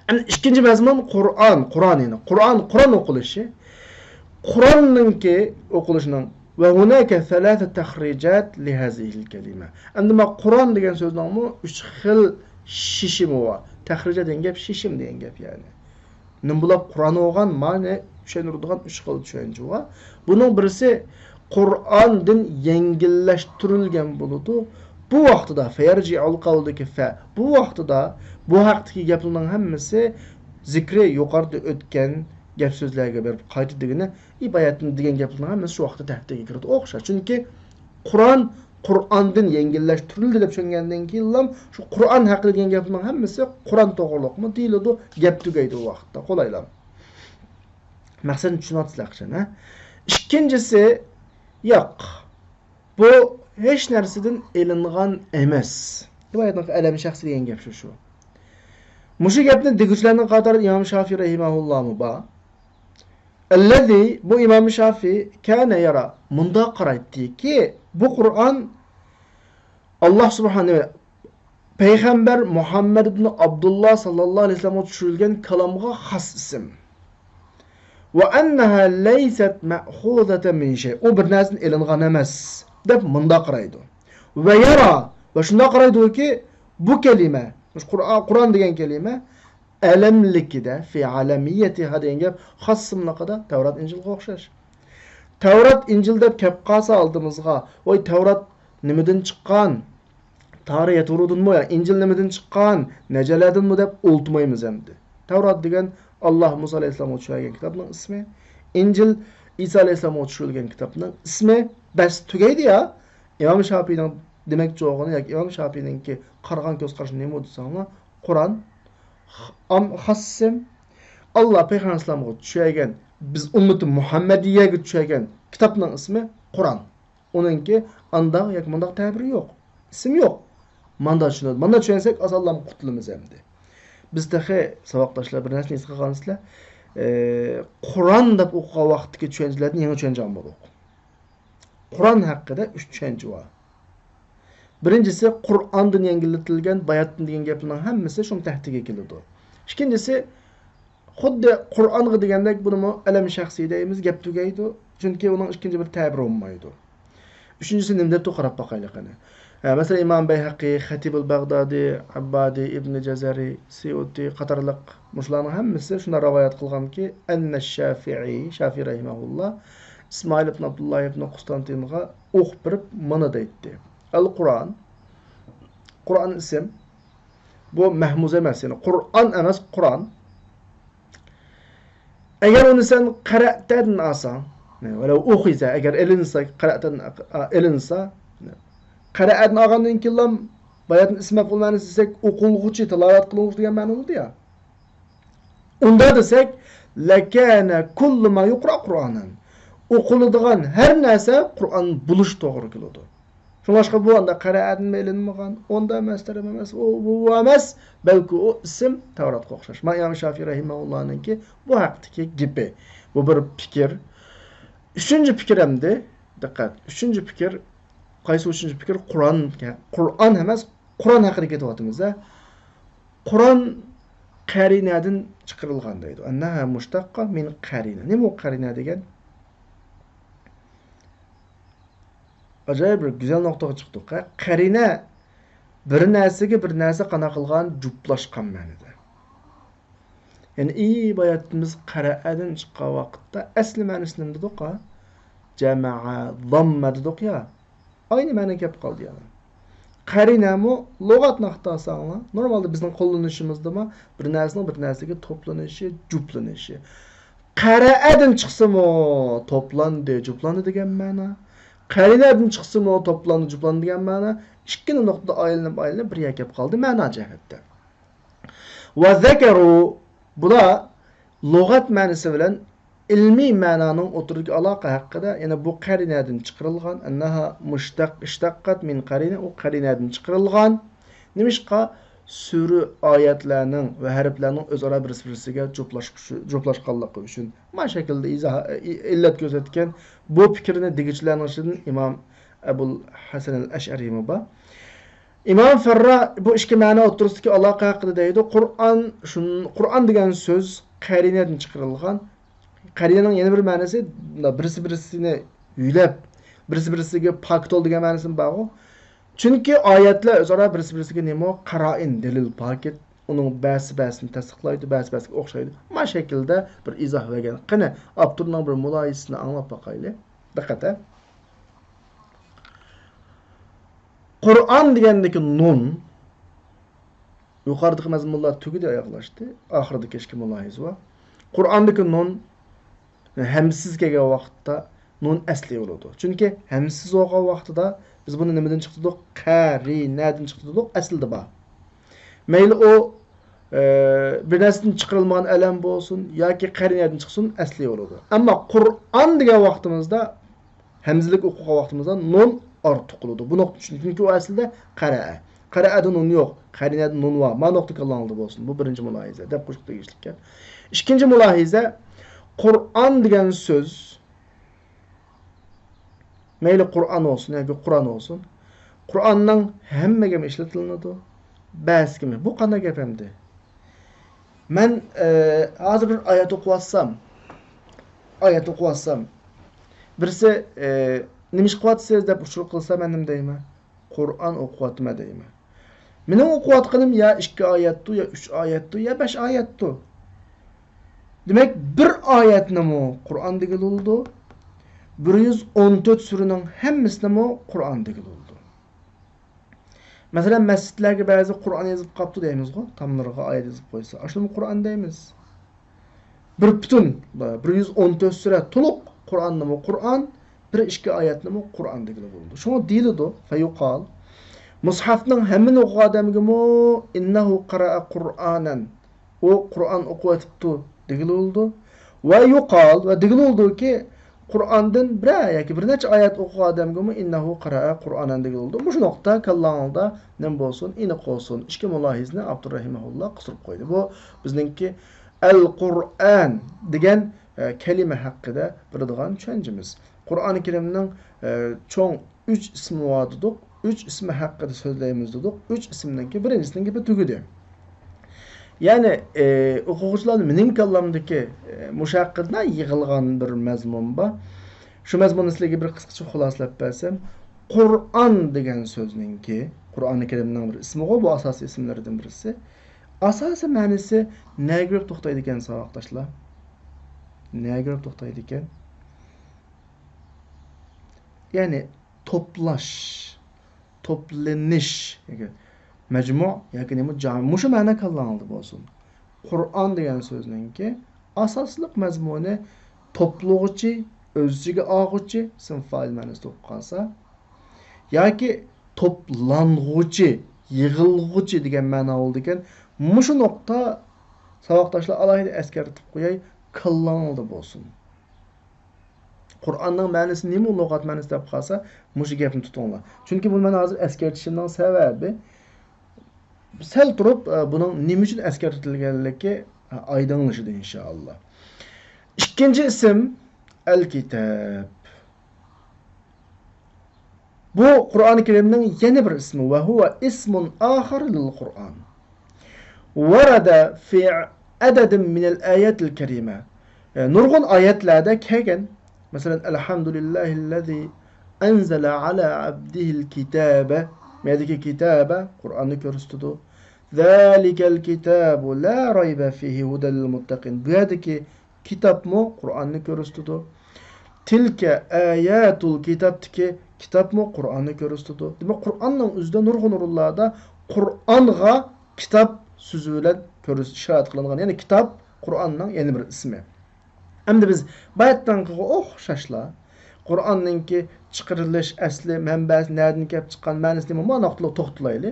ئەمدى ئىككىنچى مەزمۇن قۇرئان، قۇرئان يەنى. قۇرئان، قۇرئان ئوقۇلۇشى. قۇرئاننىڭكى ئوقۇلۇشىنىڭ، ۋە ھۇناكە سەلاسە تەخرىجات لىھازىھىل كەلىمە. ئەمدى مانا قۇرئان دېگەن سۆزنىڭمۇ ئۈچ خىل شېشىمى بار. تەخرىجات دېگەن گەپ شېشىم دېگەن گەپ يەنى. نېمە بولۇپ قۇرئان بولغان، مانا چۈشەندۈرىدىغان ئۈچ خىل چۈشەنچە بار. بۇنىڭ بىرسى قۇرئاندىن يەڭگىللەشتۈرۈلگەن بولىدۇ. بۇ ۋاقتىدا فەيەرجىئۇل قەۋلىدىكى فە، بۇ ۋاقتىدا بۇ ھەقتىكى گەپلەرنىڭ ھەممىسى زىكرى يۇقىرىدا ئۆتكەن گەپ سۆزلەرگە بېرىپ قايتا دېگىنى، ئىبايەتنى دېگەن گەپلەرنىڭ ھەممىسى شۇ ۋاقىتتا تەھدىتكە كىرىدۇ. ئوخشاش. چۈنكى قۇرئان قۇرئاندىن يەڭگىللەشتۈرۈلدى دەپ چۈشەنگەندىن كېيىنلا شۇ قۇرئان ھەققىدە دېگەن گەپنىڭ ھەممىسى قۇرئان توغرۇلۇقمۇ دېيىلىدۇ، گەپ تۈگەيدۇ ئۇ ۋاقىتتا، قولايلا. مەقسەتنى چۈشىنىۋاتىسىلەر قىشان، ھە؟ ئىككىنچىسى، ياق، بۇ ھېچ نەرسىدىن ئېلىنغان ئەمەس. رىۋايەتنىڭ ئەلەم شەخسى دېگەن گەپ شۇ، شۇ. مۇشۇ گەپنى دېگۈچىلەرنىڭ قاتارىدا ئىمام شافىي رەھىمەھۇللاھمۇ بار. ئەللەزى، بۇ ئىمام شافىي، كانە يارا، مۇنداق قارايتتىكى، بۇ قۇرئان ئاللا سۇبھانە، پەيغەمبەر مۇھەممەد ئىبن ئابدۇللا ساللاللاھۇ ئەلەيھى ۋەسەللەمگە چۈشۈرۈلگەن كالامغا خاس ئىسىم. ۋە ئەننەھا لەيسەت مەخۇزەتەن مىن شەي، ئۇ بىر نەرسىدىن ئېلىنغان ئەمەس، دەپ مۇنداق قارايدۇ. ۋە يارا، ۋە شۇنداق قارايدۇكى، بۇ كەلىمە، مۇشۇ قۇرئان، قۇرئان دېگەن كەلىمە ئەلەملىكىدە، فى ئەلەمىيەتىھا دېگەن گەپ خاس ئىسىملىقىدا تەۋرات، ئىنجىلغا ئوخشاش. تەۋرات، ئىنجىل دەپ كەپ قالسا ئالدىمىزغا، ۋاي تەۋرات نېمىدىن چىققان؟ تارى يەتۇرۇدىنمۇ يا ئىنجىل نېمىدىن چىققان؟ نەجەلەردىنمۇ دەپ ئولتۇرمايمىز ئەمدى. تەۋرات دېگەن ئاللا مۇسا ئەلەيھىسسالامغا چۈشۈرگەن كىتابنىڭ ئىسمى. ئىنجىل ئىسا ئەلەيھىسسالامغا چۈشۈرۈلگەن كىتابنىڭ ئىسمى. بەس، تۈگەيدۇ يا. ئىمام شاپىينىڭ دېمەكچى بولغىنى ياكى ئىمام شاپىينىڭكى قارىغان كۆز قارىشى نېمە دېسەڭلار، قۇرئان، ئام-، خاس ئىسىم، ئاللا پەيغەمبەر ئەلەيھىسسالامغا چۈشۈرگەن، بىز ئۈممىتى مۇھەممەدىيەگە چۈشۈرگەن كىتابنىڭ ئىسمى قۇرئان. ئۇنىڭكى ئانداق ياكى مۇنداق تەبىرى يوق. ئىسىم يوق. ماندا چۈشىنىدۇ. ماندا چۈشەنسەك، ئاسانلا قۇتۇلىمىز ئەمدى. بىز تېخى ساۋاقداشلار بىر نەرسىنى ھېس قىلغانسىلەر. ئى، قۇرئان دەپ ئوقۇغان ۋاقىتتىكى چۈشەنچىلەردىن يېڭى چۈشەنچە ئالمىدۇق. قۇرئان ھەققىدە ئۈچ چۈشەنچە بار. بىرىنچىسى، قۇرئاندىن يەڭگىللىتىلگەن باياتىن دېگەن گەپنىڭ ھەممىسى شۇنىڭ تەھتىگە كېلىدۇ. ئىككىنچىسى، خۇددى قۇرئانغا دېگەندەك بۇنىمۇ ئەلەم شەخسىي دەيمىز، گەپ تۈگەيدۇ. چۈنكى ئۇنىڭ ئىككىنچى بىر تەبىرى بولمايدۇ. ئۈچىنچىسى نېمىدەپتۇ، قاراپ باقايلى قېنى. ھە، مەسىلەن، ئىمام بەيھەقى، خەتىبۇل بەغدادى، ئەببادى، ئىبنى جەزەرى، سىيۇتى قاتارلىق مۇشۇلارنىڭ ھەممىسى شۇنداق رىۋايەت قىلغانكى، ئەننە شافىئى، شافىئى رەھىمەھۇللا، ئىسمائىل ئىبن ئابدۇللا ئىبن قۇستانتىنغا ئوقۇپ بېرىپ مانا دەيتتى. ئەل قۇرئان، قۇرئان ئىسىم، بۇ مەھمۇز ئەمەس، يەنى قۇرئان ئەمەس، قۇرئان. ئەگەر ئۇنى سەن قەرەئتەدىن ئالساڭ، ۋەلەۋ ئۇخىزە، ئەگەر ئېلىنسا، قەرەئتەدىن ئېلىنسا، قەرەئەدىن ئالغاندىن كېيىنلا باياتىن ئىسم مەپئۇل مەنىسى دېسەك، ئوقۇلغۇچى، تىلاۋەت قىلىنغۇچى دېگەن مەنىدۇ يا. ئۇندا دېسەك، لەكەنە كۇللۇ ما يۇقرا قۇرئانەن. ئوقۇلىدىغان ھەر نەرسە قۇرئان بولۇش توغرا كېلىدۇ. شۇڭلاشقا بۇ ئاندا قەرەئەدىنمۇ ئېلىنمىغان، ئۇندا ئەمەس، تەرەپ ئەمەس، ئۇ، بۇ، بۇ ئەمەس، بەلكى ئۇ ئىسىم تەۋراتقا ئوخشاش. مانا ئىمام شافىئى رەھىمەھۇللانىڭكى بۇ ھەقتىكى گېپى. بۇ بىر پىكىر. ئۈچىنچى پىكىر ئەمدى، دىققەت، ئۈچىنچى پىكىر، قايسى ئۈچىنچى پىكىر؟ قۇرئان، قۇرئان ئەمەس، قۇرئان ھەققىدە كېتىۋاتىمىز-دە. قۇرئان قەرىنەدىن چىقىرىلغان دەيدۇ. ئەننەھا مۇشتەققە مىن قەرىنە. نېمە ئۇ قەرىنە دېگەن؟ ئاجايىپ بىر گۈزەل نۇقتىغا چىقتۇق، ھە؟ قەرىنە بىر نەرسىگە بىر نەرسە قانداق قىلغان، جۈپلاشقان مەنىدە. يەنى ئى باياتىمىز قەرەئەدىن چىققان ۋاقىتتا ئەسلى مەنىسى نېمە دېدۇق، ھە؟ جەمەئە، زاممە دېدۇق يا. ئاينى مەنە كەپ قالدى يەنە. قەرىنەمۇ لۇغەتنى ئاختارساڭلار، نورمالدا بىزنىڭ قوللىنىشىمىزدىمۇ بىر نەرسىنىڭ بىر نەرسىگە توپلىنىشى، جۈپلىنىشى. قەرەئەدىن چىقسىمۇ توپلاندى، جۇپلاندى دېگەن مەنا. قەرىنەدىن چىقسىمۇ توپلاندى، جۇپلاندى دېگەن مەنا. ئىككىلا نۇقتىدا ئايلىنىپ، ئايلىنىپ بىر يەرگە كەپ قالدى مەنا جەھەتتە. ۋە زەكەرۇ، بۇلار لۇغەت مەنىسى بىلەن ئىلمىي مەنانىڭ ئوتتۇرىدىكى ئالاقە ھەققىدە، يەنى بۇ قەرىنەدىن چىقىرىلغان، ئەننەھا مۇشتەق، ئىشتەققەت مىن قەرىنە، ئۇ قەرىنەدىن چىقىرىلغان. نېمىشقا؟ سۈرە ئايەتلەرنىڭ ۋە ھەرپلەرنىڭ ئۆزئارا بىرسى-بىرسىگە جۇپلاش-، جۇپلاشقانلىقى ئۈچۈن. ما شەكىلدە ئىزاھ، ئىللەت كۆرسەتكەن. بۇ پىكىرنى دېگۈچىلەرنىڭ ئىچىدىن ئىمام ئەبۇل ھەسەن ئەل ئەشئەرىمۇ بار. ئىمام فەررا بۇ ئىككى مەنە ئوتتۇرىسىدىكى ئالاقە ھەققىدە دەيدۇ، قۇرئان، شۇن-، قۇرئان دېگەن سۆز قەرىنەدىن چىقىرىلغان. قەرىنەنىڭ يەنە بىر مەنىسى، بىرسى بىرسىنى يۆلەپ، بىرسى بىرسىگە پاكىت بول دېگەن مەنىسىمۇ بارغۇ. چۈنكى ئايەتلەر ئۆزئارا بىرسى بىرسىگە نېمە؟ قارائىن، دەلىل، پاكىت. ئۇنىڭ بەسى بەسىنى تەستىقلايدۇ، بەسى بەسىگە ئوخشايدۇ. ما شەكىلدە بىر ئىزاھ بەرگەن. قېنى، ئاپتورنىڭ بىر مۇلاھىزىسىنى ئاڭلاپ باقايلى. دىققەت، ھە. قۇرئان دېگەندىكى نۇن، يۇقىرىدىكى مەزمۇنلار تۈگىدى، ئاياغلاشتى. ئاخىرىدىكى ئىككى مۇلاھىزە بار. قۇرئاندىكى نۇن ھەمزىسىز كەلگەن ۋاقىتتا نۇن ئەسلى بولىدۇ. چۈنكى ھەمزىسىز بولغان ۋاقتىدا بىز بۇنى نېمىدىن چىقتۇردۇق؟ قەرىنەدىن چىقتۇردۇق، ئەسلىدە بار. مەيلى ئۇ، ئە، بىر نەرسىدىن چىقىرىلمىغان ئەلەم بولسۇن ياكى قەرىنەدىن چىقسۇن، ئەسلى بولىدۇ. ئەمما قۇرئان دېگەن ۋاقتىمىزدا ھەمزىلىك ئوقۇغان ۋاقتىمىزدا نۇن ئارتۇق بولىدۇ. بۇ نۇقتا چۈشۈندى. چۈنكى ئۇ ئەسلىدە قەرەئە. قەرەئەدە نۇن يوق. قەرىنەدە نۇن بار. ما نۇقتا كاللاڭلاردا بولسۇن. بۇ بىرىنچى مۇلاھىزە. دەپ قوشۇپ تېگىشلىككەن. ئىككىنچى مۇلاھىزە، قۇرئان دېگەن سۆز، مەيلى قۇرئان بولسۇن ياكى قۇرئان بولسۇن، قۇرئاننىڭ ھەممىگىمۇ ئىشلىتىلىدۇ. بەزىگىمۇ. بۇ قانداق گەپ ئەمدى؟ مەن، ئە، ھازىر بىر ئايەت ئوقۇۋاتسام، ئايەت ئوقۇۋاتسام، بىرسى، ئە، «نېمە ئىش قىلىۋاتىسىز؟» دەپ ئۇچۇر قىلسا، مەن نېمە دەيمەن؟ «قۇرئان ئوقۇۋاتىمەن» دەيمەن. مېنىڭ ئوقۇۋاتقىنىم يا ئىككى ئايەتتۇ، يا ئۈچ ئايەتتۇ، يا بەش ئايەتتۇ. دېمەك، بىر ئايەتنىمۇ قۇرئان دېگىلى بولىدۇ. بىر يۈز ئون تۆت سۈرىنىڭ ھەممىسىنىمۇ قۇرئان دېگىلى بولىدۇ. مەسىلەن، مەسچىتلەرگە بەزى قۇرئان يېزىپ قاپتۇ دەيمىزغۇ، تاملىرىغا ئايەت يېزىپ قويسا، ئاشۇنىمۇ قۇرئان دەيمىز. بىر پۈتۈن، بىر يۈز ئون تۆت سۈرە تولۇق قۇرئاننىمۇ قۇرئان، بىر ئىككى ئايەتنىمۇ قۇرئان دېگىلى بولىدۇ. شۇڭا دېيىلىدۇ، فيقال، مۇسھەفنىڭ ھەممىنى ئوقۇغان ئادەمگىمۇ، إنه قرأ قرآنا، ئۇ قۇرئان ئوقۇۋېتىپتۇ دېگىلى بولىدۇ. ۋە يۇقال، ۋە دېگىلى بولىدۇكى، قۇرئاندىن بىرەر ياكى بىر نەچچە ئايەت ئوقۇغان ئادەمگىمۇ، إنه قرأ قرآنا دېگىلى بولىدۇ. مۇشۇ نۇقتا كاللاڭلاردا نېمە بولسۇن، ئېنىق بولسۇن. ئىككى مۇلاھىزىنى ئابدۇر رەھىمەھۇللا قىستۇرۇپ قويدى. بۇ بىزنىڭكى ئەل قۇرئان دېگەن، ئە، كەلىمە ھەققىدە بېرىدىغان چۈشەنچىمىز. قۇرئانى كەرىمنىڭ، ئە، چوڭ ئۈچ ئىسمى بار دېدۇق. ئۈچ ئىسمى ھەققىدە سۆزلەيمىز دېدۇق. ئۈچ ئىسىمنىڭكى بىرىنچىسىنىڭ گېپى تۈگىدى. يەنى، ئە، ئوقۇغۇچىلار، مېنىڭ كاللامدىكى، ئە، مۇشۇ ھەققىدە يىغىلغان بىر مەزمۇن بار. شۇ مەزمۇننى سىلەرگە بىر قىسقىچە خۇلاسىلەپ بەرسەم، قۇرئان دېگەن سۆزنىڭكى، قۇرئانى كەرىمنىڭ بىر ئىسمىغۇ، بۇ ئاساسىي ئىسىملىرىدىن بىرسى. ئاساسىي مەنىسى نەگە كېلىپ توختايدىكەن، ساۋاقداشلار؟ نەگە كېلىپ توختايدىكەن؟ يەنى توپلاش، توپلىنىش، ياكى مەجمۇ ياكى نېمە، جامى، مۇشۇ مەنە كاللاڭلاردا بولسۇن. قۇرئان دېگەن سۆزنىڭكى ئاساسلىق مەزمۇنى توپلىغۇچى، ئۆز ئىچىگە ئالغۇچى، ئىسىم فائىل مەنىسىدە بولۇپ قالسا، ياكى توپلانغۇچى، يىغىلغۇچى دېگەن مەنا بولىدىكەن. مۇشۇ نۇقتا، ساۋاقداشلار، ئالاھىدە ئەسكەرتىپ قوياي، كاللاڭلاردا بولسۇن. قۇرئاننىڭ مەنىسى نېمە، لۇغەت مەنىسى دەپ قالسا، مۇشۇ گەپنى تۇتۇڭلار. چۈنكى بۇنى مەن ھازىر ئەسكەرتىشىمنىڭ سەۋەبى، سەل تۇرۇپ، ئە، بۇنىڭ نېمە ئۈچۈن ئەسكەرتىلگەنلىكى، ئە، ئايدىڭلىشىدۇ، ئىنشائاللا. ئىككىنچى ئىسىم، ئەل-كىتاب. بۇ قۇرئانى كەرىمنىڭ يەنە بىر ئىسمى، وهو اسم آخر للقرآن. ورد في عدد من الآيات الكريمة. ئە، نۇرغۇن ئايەتلەردە كەلگەن. مەسىلەن، الحمد لله الذي أنزل على عبده الكتاب. مەدىكى كىتابە قۇرئاننى كۆرسىتىدۇ. ذلك الكتاب لا ريب فيه هدى للمتقين. بۇ يەردىكى كىتابمۇ قۇرئاننى كۆرسىتىدۇ. تلك آيات الكتابتىكى كىتابمۇ قۇرئاننى كۆرسىتىدۇ. دېمەك، قۇرئاننىڭ ئۆزىدە نۇرغۇن ئورۇنلاردا قۇرئانغا كىتاب سۆزى بىلەن كۆرس-، ئىشارەت قىلىنغان. يەنى كىتاب قۇرئاننىڭ يەنە بىر ئىسمى. ئەمدى بىز باياتتىنقىغا ئوخشاشلا، قۇرئاننىڭكى چىقىرىلىش، ئەسلى، مەنبەسى، نەدىن كەپ چىققان، مەنىسى نېمە، مانا نۇقتىلىق توختىلايلى.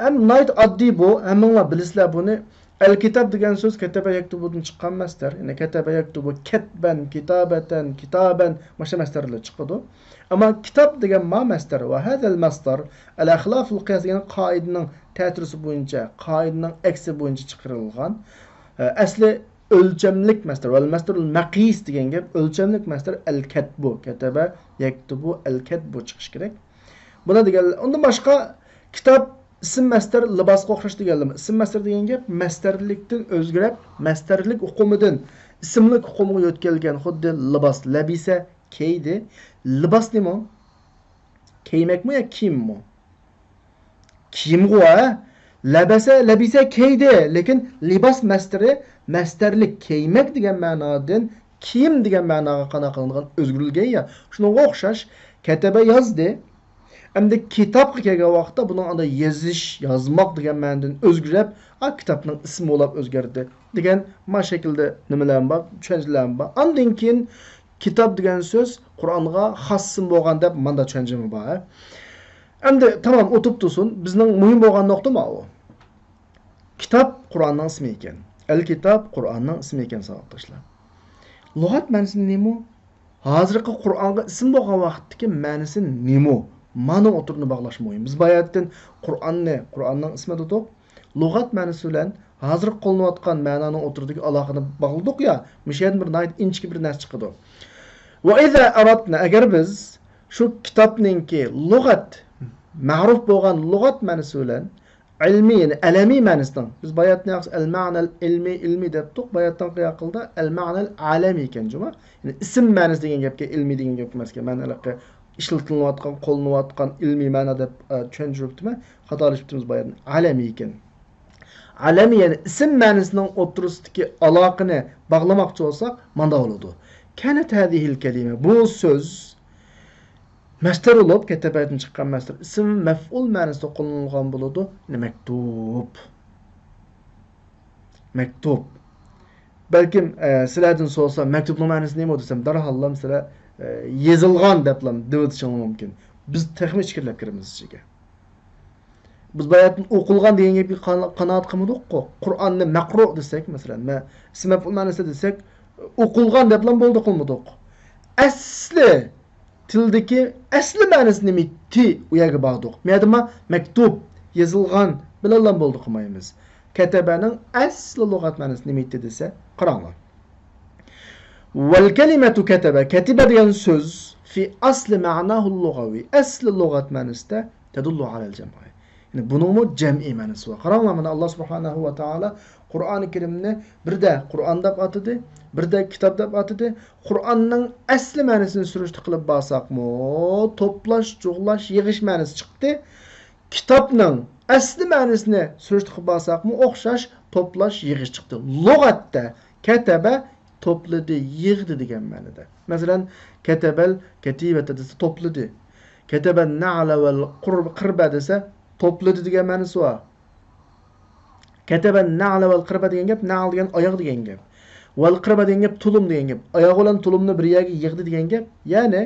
ھەم ناھايىتى ئاددىي بۇ، ھەممىڭلار بىلىسىلەر بۇنى. ئەل-كىتاب دېگەن سۆز كەتەبە يەكتۇبۇدىن چىققان مەسدەر. يەنى كەتەبە يەكتۇبۇ، كەتبەن، كىتابەتەن، كىتابەن، مۇشۇ مەسدەرلەر چىقىدۇ. ئەمما كىتاب دېگەن ما مەسدەر، ۋە ھەزەل مەسدەر ئەلە خىلاپىل قىياس دېگەن قائىدىنىڭ تەتۈرىسى بويىچە، قائىدىنىڭ ئەكسى بويىچە چىقىرىلغان. ئەسلى ئۆلچەملىك مەسدەر، ۋەل مەسدەرۇل مەقىس دېگەن گەپ، ئۆلچەملىك مەسدەر ئەل-كەتبۇ، كەتەبە يەكتۇبۇ ئەل-كەتبۇ چىقىشى كېرەك. بۇنى دېگەن، ئۇندىن باشقا كىتاب ئىسىم مەسدەر لىباسقا ئوخشاش دېگەنلىمە. ئىسىم مەسدەر دېگەن گەپ مەسدەرلىكتىن ئۆزگىرىپ، مەسدەرلىك ئۇقۇمىدىن ئىسىملىك ئۇقۇمغا يۆتكەلگەن، خۇددى لىباس، لەبىسە، كىيدى. لىباس نېمە؟ كىيمەكمۇ يا كىيىممۇ؟ كىيىمغۇ، ھە؟ لەبەسە، لەبىسە كىيدى، لېكىن لىباس مەسدىرى، مەسدەرلىك كىيمەك دېگەن مەنادىن كىيىم دېگەن مەناغا قانداق قىلىنغان ئۆزگىرىلگەن يا. شۇنىڭغا ئوخشاش، كەتەبە يازدى. ئەمدى كىتابقا كەلگەن ۋاقىتتا بۇنىڭ ئاندا يېزىش، يازماق دېگەن مەنىدىن ئۆزگىرىپ، ئا، كىتابنىڭ ئىسمى بولاپ ئۆزگەردى دېگەن ما شەكىلدە نېمىلەرمۇ بار، چۈشەنچىلەرمۇ بار. ئاندىن كېيىن كىتاب دېگەن سۆز قۇرئانغا خاس ئىسىم بولغان دەپ ماندا چۈشەنچىمۇ بار. ئەمدى تامام ئۇتۇپ تۇرسۇن، بىزنىڭ مۇھىم بولغان نۇقتا ماۋۇ. كىتاب قۇرئاننىڭ ئىسمى ئىكەن. ئەل-كىتاب قۇرئاننىڭ ئىسمى ئىكەن، ساۋاقداشلار. لۇغەت مەنىسى نېمە؟ ھازىرقى قۇرئانغا ئىسىم بولغان ۋاقىتتىكى مەنىسى نېمە؟ مانا ئوتتۇرىنى باغلاش مۇھىم. بىز باياتتىن قۇرئاننى، قۇرئاننىڭ ئىسمى دېدۇق. لۇغەت مەنىسى بىلەن ھازىر قوللىنىۋاتقان مەنانىڭ ئوتتۇرىدىكى ئالاقىنى باغلىدۇق يا، مۇشۇ يەردىن بىر ناھايىتى ئىنچىكە بىر نەرسە چىقىدۇ. ۋە ئىزا ئەرەدنا، ئەگەر بىز شۇ كىتابنىڭكى لۇغەت، مەرۇپ بولغان لۇغەت مەنىسى بىلەن ئىلمىي، يەنى ئەلەمىي مەنىسىنىڭ، بىز باياتتىن ياخشى ئەل مەنەل ئىلمىي، ئىلمىي دەپتۇق، باياتتىنقى ئەقىلدە ئەل مەنەل ئالەمىي ئىكەن جۇما. يەنى ئىسىم مەنىسى دېگەن گەپكە، ئىلمىي دېگەن گەپكە ئەمەسكەن، مەنىلىقى ئىشلىتىلىۋاتقان، قوللىنىۋاتقان ئىلمىي مەنا دەپ، ئە، چۈشەندۈرۈپتىمەن. خاتالىشىپتىمىز بايادىن. ئالەمىي ئىكەن. ئالەمىي، يەنى ئىسىم مەنىسىنىڭ ئوتتۇرىسىدىكى ئالاقىنى باغلىماقچى بولساق، مانداق بولىدۇ. كانت هذه الكلمة، بۇ سۆز مەستەر بولۇپ، كەتەبەدىن چىققان مەستەر، ئىسىم مەفئۇل مەنىسىدە قوللىنىلغان بولىدۇ. يەنى مەكتۇب. مەكتۇب. بەلكىم، ئە، سىلەردىن سورىسام، مەكتۇبنىڭ مەنىسى نېمە دېسەم، دەرھاللام سىلەر، ئە، يېزىلغان دەپلام دېۋېتىشىڭلار مۇمكىن. بىز تېخىمۇ ئىچكىرىلەپ كىرىمىز ئىچىگە. بىز باياتىن ئوقۇلغان دېگەن گەپكە قانا-، قانائەت قىلمىدۇققۇ. قۇرئاننى مەقرۇ دېسەك، مەسىلەن، مە-، ئىسىم مەپئۇل مەنىسىدە دېسەك، ئوقۇلغان دەپلام بولدى قىلمىدۇق. ئەسلى تىلدىكى ئەسلى مەنىسى نېمە ئىدى، ئۇ يەرگە باردۇق. مەيەردىما مەكتۇب، يېزىلغان بىلەنلا بولدى قىلمايمىز. كەتەبەنىڭ ئەسلى لۇغەت مەنىسى نېمە ئىدى دېسە، قاراڭلار. والكلمة كتب، كتب دېگەن سۆز في أصل معناه اللغوي، ئەسلى لۇغەت مەنىسىدە تدل على الجمع. يەنى بۇنىڭمۇ جەمئىي مەنىسى بار. قاراڭلار، مانا ئاللا سۇبھانەھۇ ۋە تائالا قۇرئانى كەرىمنى بىردە قۇرئان دەپ ئاتىدى، بىردە كىتاب دەپ ئاتىدى. قۇرئاننىڭ ئەسلى مەنىسىنى سۈرۈشتە قىلىپ بارساقمۇ، توپلاش، جۇغلاش، يىغىش مەنىسى چىقتى. كىتابنىڭ ئەسلى مەنىسىنى سۈرۈشتە قىلىپ بارساقمۇ ئوخشاش، توپلاش، يىغىش چىقتى. لۇغەتتە كەتەبە توپلىدى، يىغدى دېگەن مەنىدە. مەسىلەن، كەتەبەل كەتىبەتە دېسە توپلىدى. كەتەبەن نەئلە ۋەل قۇرب-، قىربە دېسە توپلىدى دېگەن مەنىسى بار. كەتەبەن نەئلە ۋەل قىربە دېگەن گەپ، نەئل دېگەن ئاياغ دېگەن گەپ. ۋەل قىربە دېگەن گەپ تۇلۇم دېگەن گەپ. ئاياغ بىلەن تۇلۇمنى بىر يەرگە يىغدى دېگەن گەپ. يەنى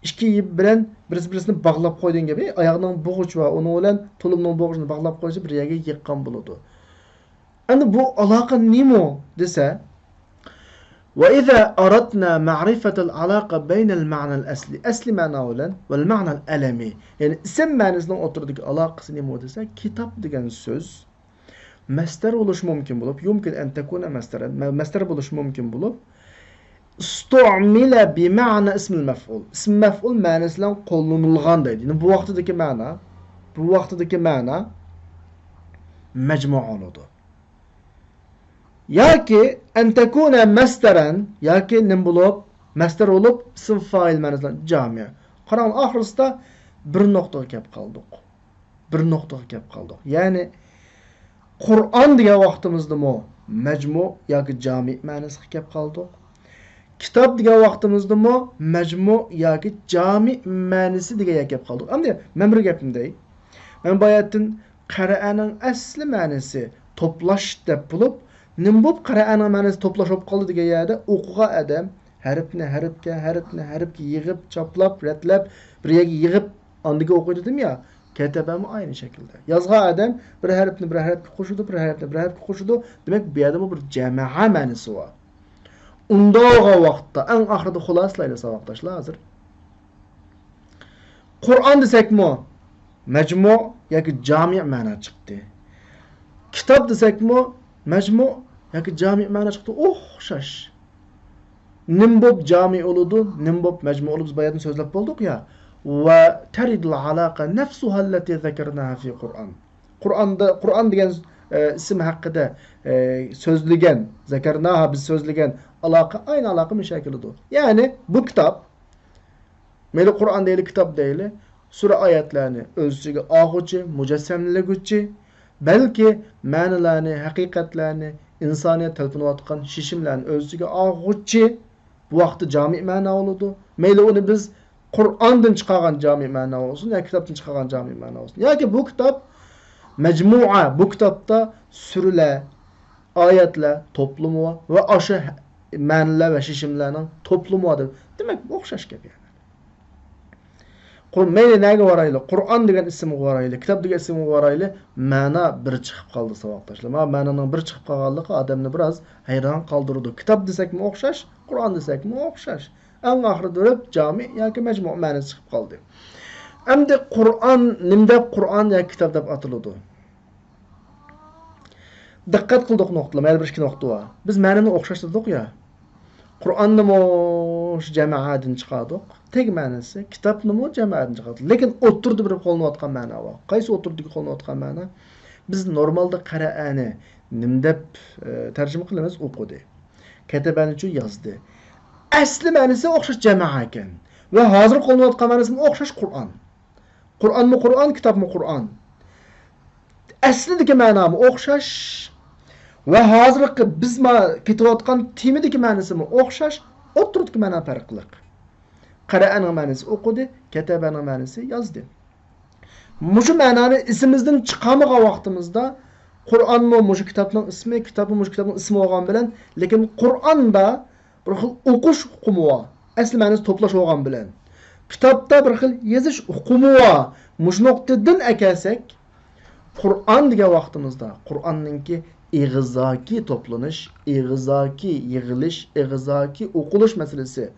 ئىككى يىپ بىلەن بىرسى بىرسىنى باغلاپ قويدى دېگەن گەپ. ئەي، ئاياغنىڭ بوغۇچى بار، ئۇنىڭ بىلەن تۇلۇمنىڭ بوغۇچىنى باغلاپ قويسا بىر يەرگە يىغقان بولىدۇ. ئەمدى بۇ ئالاقە نېمە دېسە، وإذا أردنا معرفة العلاقة بين المعنى الأصلي، ئەسلىي مەنا بىلەن، والمعنى العلمي، يەنى ئىسىم مەنىسىنىڭ ئوتتۇرىدىكى ئالاقىسى نېمە دېسە، كىتاب دېگەن سۆز مەستەر بولۇشى مۇمكىن بولۇپ، يمكن أن تكون مصدرا، مە-، مەستەر بولۇشى مۇمكىن بولۇپ، استعمل بمعنى اسم المفعول، ئىسىم مەفئۇل مەنىسى بىلەن قوللىنىلغان دەيدۇ. يەنى بۇ ۋاقتىدىكى مەنا، بۇ ۋاقتىدىكى مەنا مەجمۇ بولىدۇ. ياكى أن تكون مصدرا، ياكى نېمە بولۇپ، مەستەر بولۇپ، ئىسىم فائىل مەنىسىدە جامىئ. قاراڭ، ئاخىرىسىدا بىر نۇقتىغا كەپ قالدۇق. بىر نۇقتىغا كەپ قالدۇق. يەنى قۇرئان دېگەن ۋاقتىمىزدىمۇ مەجمۇ ياكى جامىئ مەنىسىگە كەپ قالدۇق. كىتاب دېگەن ۋاقتىمىزدىمۇ مەجمۇ ياكى جامىئ مەنىسى دېگەن يەرگە كەپ قالدۇق. ئەمدى مەن بىر گەپنى دەي. مەن باياتىن قەرەئەنىڭ ئەسلى مەنىسى توپلاش دەپ بولۇپ، نېمە بولۇپ قەرەئەنىڭ مەنىسى توپلاش بولۇپ قالدى دېگەن يەردە ئوقۇغان ئادەم ھەرپنى ھەرپكە، ھەرپنى ھەرپكە يىغىپ، چاپلاپ، رەتلەپ، بىر يەرگە يىغىپ، ئاندىكى ئوقۇيدۇ دېدىم يا، كەتەبەمۇ ئاينى شەكىلدە. يازغان ئادەم بىر ھەرپنى بىر ھەرپكە قوشىدۇ، بىر ھەرپنى بىر ھەرپكە قوشىدۇ. دېمەك، بۇ يەردىمۇ بىر جەمەئە مەنىسى بار. ئۇنداق بولغان ۋاقىتتا ئەڭ ئاخىرىدا خۇلاسىلايلى ساۋاقداشلار ھازىر. قۇرئان دېسەكمۇ مەجمۇ ياكى جامىئ مەنا چىقتى. كىتاب دېسەكمۇ مەجمۇ ياكى جامىئ مەنا چىقتى. ئوخشاش. نېمە بولۇپ جامىئ بولىدۇ، نېمە بولۇپ مەجمۇ بولىدۇ، بىز باياتىن سۆزلەپ بولدۇق يا. وترد العلاقة نفسها التي ذكرناها في القرآن. قۇرئاندا، قۇرئان دېگەن، ئە، ئىسىم ھەققىدە، ئە، سۆزلىگەن، ذكرناها، بىز سۆزلىگەن ئالاقە، ئاينى ئالاقە مۇشۇ كېلىدۇ. يەنى بۇ كىتاب، مەيلى قۇرئان دەيلى، كىتاب دەيلى، سۈرە ئايەتلەرنى ئۆز ئىچىگە ئالغۇچى، مۇجەسسەملىگۈچى، بەلكى مەنىلەرنى، ھەقىقەتلەرنى، ئىنسانىيەت تەلپۈنۈۋاتقان شېشىملەرنى ئۆز ئىچىگە ئالغۇچى، بۇ ۋاقىتتا جامىئ مەنا بولىدۇ. مەيلى ئۇنى بىز قۇرئاندىن چىقارغان جامىئ مەنا بولسۇن ياكى كىتابتىن چىقارغان جامىئ مەنا بولسۇن. ياكى بۇ كىتاب مەجمۇئە، بۇ كىتابتا سۈرىلەر، ئايەتلەر توپلىمى بار ۋە ئاشۇ مەنىلەر ۋە شېشىملەرنىڭ توپلىمى بار دەپ. دېمەك، ئوخشاش گەپ يەنى. قۇر-، مەيلى نەگە بارايلى، قۇرئان دېگەن ئىسىمغا بارايلى، كىتاب دېگەن ئىسىمغا بارايلى، مەنا بىر چىقىپ قالدى، ساۋاقداشلار. مانا مەنىنىڭ بىر چىقىپ قالغانلىقى ئادەمنى بىراز ھەيران قالدۇرىدۇ. كىتاب دېسەكمۇ ئوخشاش، قۇرئان دېسەكمۇ ئوخشاش. ئەڭ ئاخىرىدا بېرىپ جامىئ ياكى مەجمۇئ مەنىسى چىقىپ قالدى. ئەمدى قۇرئان نېمە دەپ قۇرئان ياكى كىتاب دەپ ئاتىلىدۇ؟ دىققەت قىلدۇق نۇقتىلار، يەنە بىر ئىككى نۇقتا بار. بىز مەنىنى ئوخشاش دېدۇق يا. قۇرئاننىمۇ شۇ جەمەئەدىن چىقاردۇق. تەگ مەنىسى، كىتابنىمۇ جەمەئەدىن چىقاردۇق. لېكىن ئوتتۇرىدا بىر قوللىنىۋاتقان مەنا بار. قايسى ئوتتۇرىدىكى قوللىنىۋاتقان مەنا؟ بىز نورمالدا قەرەئەنى نېمە دەپ، ئە، تەرجىمە قىلىمىز؟ ئوقۇدى. كەتەبەنىچۇ يازدى. ئەسلى مەنىسى ئوخشاش جەمەئە ئىكەن. ۋە ھازىر قوللىنىۋاتقان مەنىسىمۇ ئوخشاش، قۇرئان. قۇرئانمۇ قۇرئان، كىتابمۇ قۇرئان. ئەسلىدىكى مەنامۇ ئوخشاش. ۋە ھازىرقى بىز ما-، كېتىۋاتقان تېمىدىكى مەنىسىمۇ ئوخشاش. ئوتتۇرىدىكى مەنا پەرقلىق. قەرەئەنىڭ مەنىسى ئوقۇدى، كەتەبەنىڭ مەنىسى يازدى. مۇشۇ مەنانى ئېسىمىزدىن چىقارمىغان ۋاقتىمىزدا، قۇرئانمۇ مۇشۇ كىتابنىڭ ئىسمى، كىتابمۇ مۇشۇ كىتابنىڭ ئىسمى بولغان بىلەن، لېكىن قۇرئاندا بىر خىل ئوقۇش ئۇقۇمى بار. ئەسلى مەنىسى توپلاش بولغان بىلەن. كىتابتا بىر خىل يېزىش ئۇقۇمى بار. مۇشۇ نۇقتىدىن ئەكەلسەك، قۇرئان دېگەن ۋاقتىمىزدا، قۇرئاننىڭكى ئېغىزاكى توپلىنىش، ئېغىزاكى يىغىلىش، ئېغىزاكى ئوقۇلۇش مەسىلىسى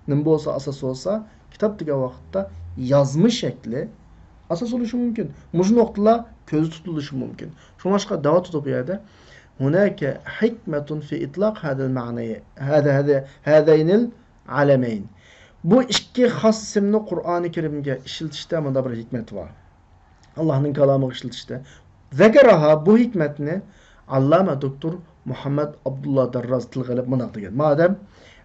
نېمە بولسا ئاساس بولسا، كىتاب دېگەن ۋاقىتتا يازما شەكلى ئاساس بولۇشى مۇمكىن. مۇشۇ نۇقتىلار كۆزدە تۇتۇلۇشى مۇمكىن. شۇڭلاشقا دەۋاتىدۇ بۇ يەردە، هناك حكمة في إطلاق هذا المعنى، هذا، هذا، هذين العلمين. بۇ ئىككى خاس ئىسىمنى قۇرئانى كەرىمگە ئىشلىتىشتە مۇنداق بىر ھېكمەت بار. ئاللاھنىڭ كالامىغا ئىشلىتىشتە. ذكرها، بۇ ھېكمەتنى ئاللامە دوكتور مۇھەممەد ئابدۇللا دارراز تىلغا ئېلىپ مۇنداق دېگەن. مادەم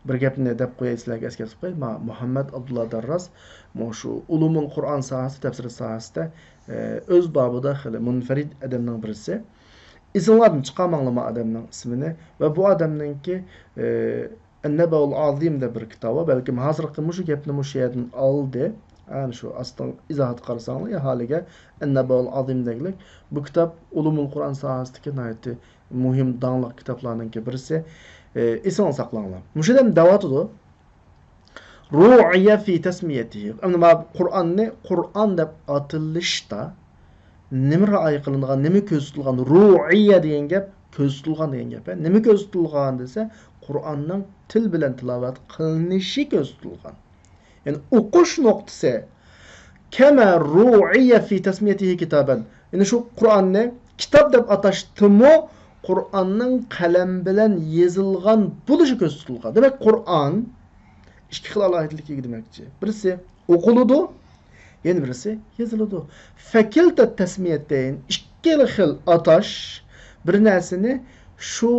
بىر گەپنى دەپ قوياي، سىلەرگە ئەسكەرتىپ قوياي. ما-، مۇھەممەد ئابدۇللا دارراز مۇشۇ ئۇلۇمۇل قۇرئان ساھەسى، تەپسىر ساھەسىدە، ئە، ئۆز بابىدا خېلى مۇنفەرىد ئادەمنىڭ بىرسى. ئېسىڭلاردىن چىقارماڭلار ما ئادەمنىڭ ئىسمىنى. ۋە بۇ ئادەمنىڭكى، ئە، ئەننەبەئۇل ئازىم دەپ بىر كىتابى، بەلكىم ھازىرقى مۇشۇ گەپنى مۇشۇ يەردىن ئالدى. ئەنە شۇ ئاستىڭ ئىزاھات قارىساڭلار، ئەھالىگە ئەننەبەئۇل ئازىم دەگلىك. بۇ كىتاب ئۇلۇمۇل قۇرئان ساھەسىدىكى ناھايىتى مۇھىم، داڭلىق كىتابلارنىڭكى بىرسى. ئېسىڭلاردا ساقلاڭلار. مۇشۇ دەم دەۋاتىدۇ. رۇئىيە فى تەسمىيەتىھى. ئەمدى مانا قۇرئاننى قۇرئان دەپ ئاتىلىشتا نېمە رىئايە قىلىنغان، نېمە كۆزىتىلغان؟ رۇئىيە دېگەن گەپ كۆزىتىلغان دېگەن گەپ. نېمە كۆزىتىلغان دېسە، قۇرئاننىڭ تىل بىلەن تىلاۋەت قىلىنىشى كۆزىتىلغان. يەنى ئوقۇش نۇقتىسى. كەمە رۇئىيە فى تەسمىيەتىھى كىتابەن. يەنى شۇ قۇرئاننى كىتاب دەپ ئاتاشتىمۇ قۇرئاننىڭ قەلەم بىلەن يېزىلغان بولۇشى كۆزىتىلغان. دېمەك، قۇرئان ئىككى خىل ئالاھىدىلىككە ئىگە دېمەكچى. بىرسى ئوقۇلىدۇ، يەنە بىرسى يېزىلىدۇ. فەكىلتە تەسمىيەتەين، ئىككىلا خىل ئاتاش بىر نەرسىنى شۇ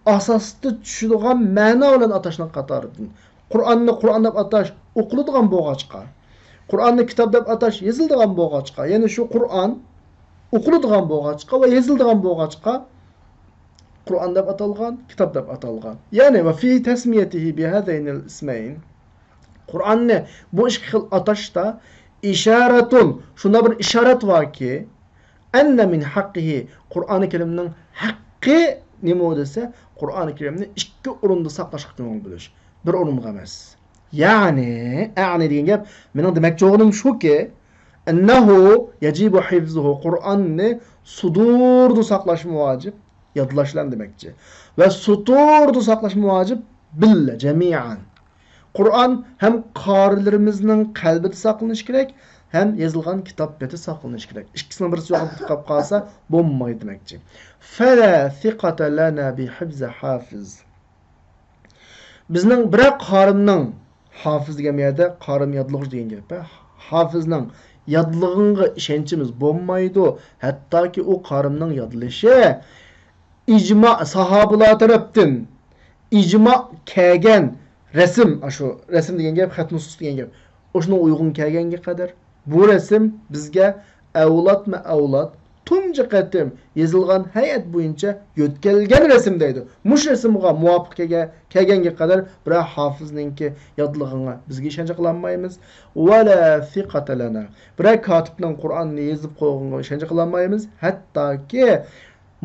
ئاساستا چۈشىدىغان مەنا بىلەن ئاتاشنىڭ قاتارىدىن. قۇرئاننى قۇرئان دەپ ئاتاش ئوقۇلىدىغان بولغاچقا، قۇرئاننى كىتاب دەپ ئاتاش يېزىلىدىغان بولغاچقا، يەنى شۇ قۇرئان ئوقۇلىدىغان بولغاچقا ۋە يېزىلىدىغان بولغاچقا، قۇرئان دەپ ئاتالغان، كىتاب دەپ ئاتالغان. يەنى ۋە فى تەسمىيەتىھى بىھازەينىل ئىسمەين. قۇرئاننى بۇ ئىككى خىل ئاتاشتا ئىشارەتۇن، شۇنداق بىر ئىشارەت باركى، ئەننە مىن ھەققىھى، قۇرئانى كەرىمنىڭ ھەققى نېمە دېسە، قۇرئانى كەرىمنى ئىككى ئورۇندا ساقلاشقا كۆڭۈل بۆلۈش. بىر ئورۇنغا ئەمەس. يەنى، ئەنى دېگەن گەپ، مېنىڭ دېمەكچى بولغىنىم شۇكى، ئەننەھۇ يەجىبۇ ھىفزۇھۇ، قۇرئاننى سۇدۇردا ساقلاشمۇ ۋاجىپ، يادلاش بىلەن دېمەكچى. ۋە سۇتۇردا ساقلاشمۇ ۋاجىپ، بىللە، جەمىئەن. قۇرئان ھەم قارىلىرىمىزنىڭ قەلبىدە ساقلىنىشى كېرەك، ھەم يېزىلغان كىتاب بېتى ساقلىنىشى كېرەك. ئىككىسىنىڭ بىرسى يوقاپ كېتىپ قالسا بولمايدۇ دېمەكچى. فەلا سىقەتە لەنا بىھىفزى ھافىز. بىزنىڭ بىرەر قارىمنىڭ، ھافىز دېگەن يەردە قارىم يادلىغۇچى دېگەن گەپ، ھە؟ ھافىزنىڭ يادلىغىنىغا ئىشەنچىمىز بولمايدۇ، ھەتتاكى ئۇ قارىمنىڭ يادلىشى ئىجما، ساھابىلار تەرەپتىن ئىجما كەلگەن رەسىم، ئاشۇ رەسىم دېگەن گەپ، خەت نۇسخىسى دېگەن گەپ، ئاشۇنىڭ ئۇيغۇن كەلگەنگە قەدەر، بۇ رەسىم بىزگە ئەۋلادمۇ ئەۋلاد تۇنجى قېتىم يېزىلغان ھەيئەت بويىچە يۆتكەلگەن رەسىم دەيدۇ. مۇشۇ رەسىمغا مۇۋاپىق كەلگە-، كەلگەنگە قەدەر بىرەر ھافىزنىڭكى يادلىغىنىغا بىزگە ئىشەنچ قىلالمايمىز. ۋەلا سىقەتە لەنا. بىرەر كاتىپنىڭ قۇرئاننى يېزىپ قويغىنىغا ئىشەنچ قىلالمايمىز. ھەتتاكى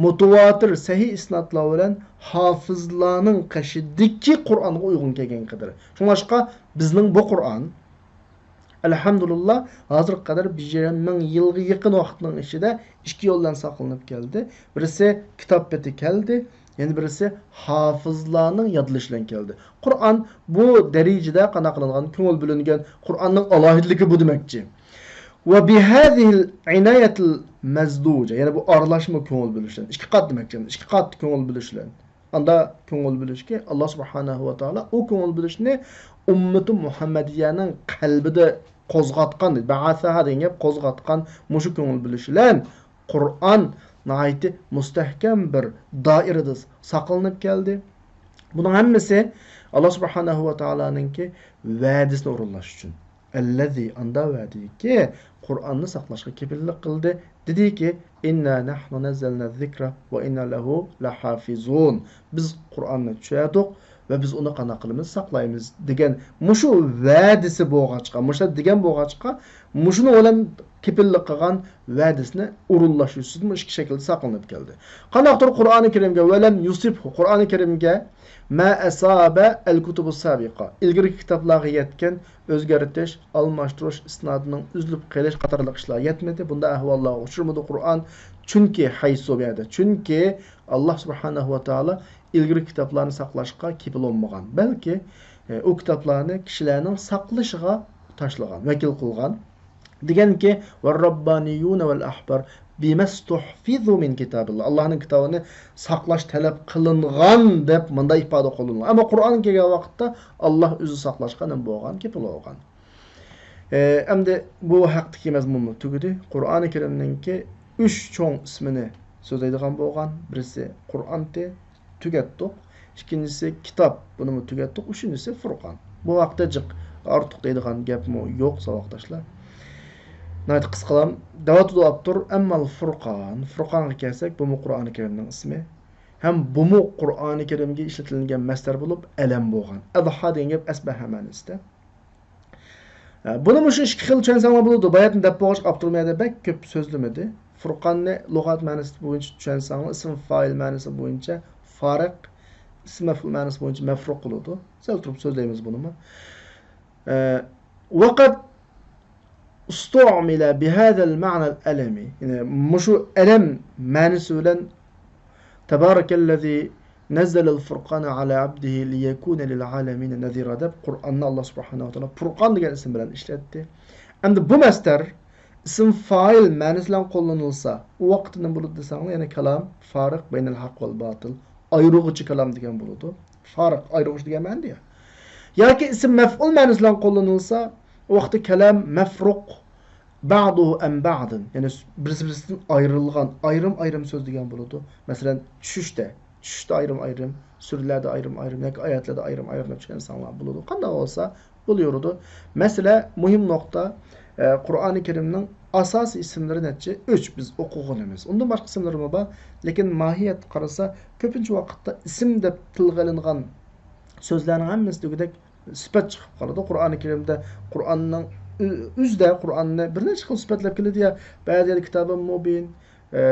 مۇتىۋاتىر سەھىھ ئىسنادلار بىلەن ھافىزلارنىڭ قېشىدىكى قۇرئانغا ئۇيغۇن كەلگەنگە قەدەر. شۇڭلاشقا بىزنىڭ بۇ قۇرئان، ئەلھەمدۇلىللا، ھازىرغا قەدەر بىر يېرىم مىڭ يىلغا يېقىن ۋاقىتنىڭ ئىچىدە ئىككى يول بىلەن ساقلىنىپ كەلدى. بىرسى كىتاب پېتى كەلدى، يەنە بىرسى ھافىزلارنىڭ يادلىشى بىلەن كەلدى. قۇرئان بۇ دەرىجىدە قانداق قىلىنغان، كۆڭۈل بۆلۈنگەن، قۇرئاننىڭ ئالاھىدىلىكى بۇ دېمەكچى. ۋە بىھازىھىل ئىنايەتىل مەزدۇجە، يەنى بۇ ئارىلاشما كۆڭۈل بۆلۈش بىلەن، ئىككى قات دېمەكچى، ئىككى قات كۆڭۈل بۆلۈش بىلەن. ئاندا كۆڭۈل بۆلۈشكە، ئاللا سۇبھانەھۇ ۋە تائالا ئۇ كۆڭۈل بۆلۈشنى ئۈممىتى مۇھەممەدىيەنىڭ قەلبىدە قوزغاتقان، بەئەسەھا دېگەن گەپ، قوزغاتقان مۇشۇ كۆڭۈل بۆلۈش بىلەن قۇرئان ناھايىتى مۇستەھكەم بىر دائىرىدە ساقلىنىپ كەلدى. بۇنىڭ ھەممىسى ئاللا سۇبھانەھۇ ۋە تائالانىڭكى ۋەدىسىنى ئورۇنلاش ئۈچۈن. ئەللەزى، ئاندا ۋەدىكى قۇرئاننى ساقلاشقا كېپىللىك قىلدى. دېدىكى، ئىننا نەھنۇ نەززەلنە زىكرە ۋە ئىننا لەھۇ لەھافىزۇن. بىز قۇرئاننى چۈشۈردۇق ۋە بىز ئۇنى قانداق قىلىمىز؟ ساقلايمىز، دېگەن مۇشۇ ۋەدىسى بولغاچقا، مۇشۇ دېگەن بولغاچقا، مۇشۇنىڭ بىلەن كېپىللىك قىلغان ۋەدىسىنى ئورۇنلاش يۈزىسىدىن ئىككى شەكىلدە ساقلىنىپ كەلدى. قانداقتۇر قۇرئانى كەرىمگە، ۋەلەم يۇسىبھۇ، قۇرئانى كەرىمگە، ما ئەسابە ئەل كۇتۇبۇ سابىقە، ئىلگىرىكى كىتابلارغا يەتكەن ئۆزگەرتىش، ئالماشتۇرۇش، ئىسنادىنىڭ ئۈزۈلۈپ قېلىش قاتارلىق ئىشلار يەتمىدى. بۇنداق ئەھۋاللارغا ئۇچرىمىدى قۇرئان. چۈنكى، ھەيسۇ، بۇ يەردە، چۈنكى ئاللا سۇبھانەھۇ ۋە تائالا ئىلگىرىكى كىتابلارنى ساقلاشقا كېپىل بولمىغان، بەلكى، ئە، ئۇ كىتابلارنى كىشىلەرنىڭ ساقلىشىغا تاشلىغان، ۋەكىل قىلغان. دېگەنكى، ۋەرراببانىيۇنە ۋەل ئەھبار بىمەستۇھفىزۇ مىن كىتابىللا. ئاللانىڭ كىتابىنى ساقلاش تەلەپ قىلىنغان دەپ مۇنداق ئىپادە قوللىنىلغان. ئەمما قۇرئان كەلگەن ۋاقىتتا ئاللا ئۆزى ساقلاشقا نېمە بولغان؟ كېپىل بولغان. ئە، ئەمدى بۇ ھەقتىكى مەزمۇنمۇ تۈگىدى. قۇرئانى كەرىمنىڭكى ئۈچ چوڭ ئىسمىنى سۆزلەيدىغان بولغان. بىرسى قۇرئانتى، تۈگەتتۇق. ئىككىنچىسى كىتاب، بۇنىمۇ تۈگەتتۇق. ئۈچىنچىسى فۇرقان. بۇ ھەقتە جىق ئارتۇق دەيدىغان گەپمۇ يوق، ساۋاقداشلار. ناھايىتى قىسقىلام. دەۋاتىدۇ ئاپتور، ئەممال فۇرقان. فۇرقانغا كەلسەك، بۇمۇ قۇرئانى كەرىمنىڭ ئىسمى. ھەم بۇمۇ قۇرئانى كەرىمگە ئىشلىتىلگەن مەسدەر بولۇپ، ئەلەم بولغان. ئەزھا دېگەن گەپ ئەسبەھە مەنىسىدە. ھە، بۇنى مۇشۇ ئىككى خىل چۈشەنسەڭلار بولىدۇ. باياتىن دەپ بولغاچقا ئاپتور مۇ يەردە بەك كۆپ سۆزلىمىدى. فۇرقاننى لۇغەت مەنىسى بويىچە چۈشەنسەڭلار، ئىسىم فائىل مەنىسى بويىچە فارىق، ئىسىم مەفئۇل مەنىسى بويىچە مەفرۇق بولىدۇ. سەل تۇرۇپ سۆزلەيمىز بۇنىمۇ. ئە، ۋەقەد ئۇستۇئمىلە بىھەزەل مەنەل ئەلەمى. يەنى مۇشۇ ئەلەم مەنىسى بىلەن تەبارەكەللەزى نەززەلەل فۇرقانە ئەلا ئەبدىھى لىيەكۇنە لىلئالەمىنە نەزىرا دەپ قۇرئاننى ئاللا سۇبھانەھۇ ۋە تائالا پۇرقان دېگەن ئىسىم بىلەن ئىشلەتتى. ئەمدى بۇ مەسدەر ئىسىم فائىل مەنىسى بىلەن قوللىنىلسا، ئۇ ۋاقىتتا نېمە بولىدۇ دېسەڭلار، يەنە كالام فارىق بەينەل ھەق ۋەل باتىل، ئايرىغۇچى كالام دېگەن بولىدۇ. فارىق، ئايرىغۇچى دېگەن مەنىدە. ياكى ئىسىم مەفئۇل مەنىسى بىلەن قوللىنىلسا، ئۇ ۋاقىتتا كالام مەفرۇق، بەعدۇھۇ ئەن بەعدىن، يەنى بىرسى بىرسىدىن ئايرىلغان، ئايرىم ئايرىم سۆزلىگەن بولىدۇ. مەسىلەن، چۈشۈشتە، چۈشۈشتە ئايرىم ئايرىم، سۈرىلەردە ئايرىم ئايرىم ياكى ئايەتلەردە ئايرىم ئايرىم دەپ چۈشەنسەڭلار بولىدۇ. قانداق بولسا بولۇۋېرىدۇ. مەسىلە، مۇھىم نۇقتا، ئە، قۇرئانى كەرىمنىڭ ئاساسىي ئىسىملىرى نەچچە؟ ئۈچ، بىز ئوقۇغىنىمىز. ئۇندىن باشقا ئىسىملىرىمۇ بار، لېكىن ماھىيەتتە قارىسا، كۆپىنچە ۋاقىتتا ئىسىم دەپ تىلغا ئېلىنغان سۆزلەرنىڭ ھەممىسى دېگۈدەك سۈپەت چىقىپ قالىدۇ. قۇرئانى كەرىمدە قۇرئاننىڭ ئۆ-، ئۆزىدە قۇرئاننى بىر نەچچە خىل سۈپەتلەپ كېلىدۇ يا، بەزى يەردە كىتابىم مۇبىن، ئە،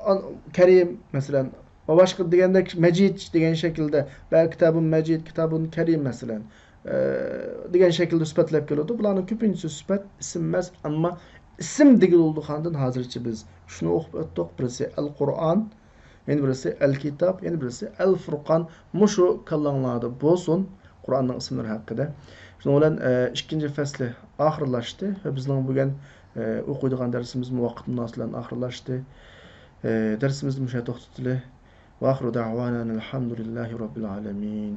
ئان-، كەرىم، مەسىلەن، ۋە باشقا دېگەندەك، مەجىد دېگەن شەكىلدە، بەزى كىتابۇن مەجىد، كىتابۇن كەرىم، مەسىلەن، ئە، دېگەن شەكىلدە سۈپەتلەپ كېلىدۇ. بۇلارنىڭ كۆپىنچىسى سۈپەت، ئىسىم ئەمەس، ئەمما ئىسىم دېگىلى بولىدىغاندىن ھازىرچە بىز ئۈچنى ئوقۇپ ئۆتتۇق. بىرسى ئەل قۇرئان، يەنە بىرسى ئەل كىتاب، يەنە بىرسى ئەل فۇرقان. مۇشۇ كاللاڭلاردا بولسۇن قۇرئاننىڭ ئىسىملىرى ھەققىدە. شۇنىڭ بىلەن، ئە، ئىككىنچى پەسلى ئاخىرلاشتى ۋە بىزنىڭ بۈگۈن، ئە، ئوقۇيدىغان دەرسىمىزمۇ ۋاقىت مۇناسىۋىتى بىلەن ئاخىرلاشتى. ئە، دەرسىمىزنى مۇشۇ يەردە توختىتىلى. ۋە ئاخىرۇ دەئۋانا ئەنىلھەمدۇلىللاھى رەببىل ئالەمىن.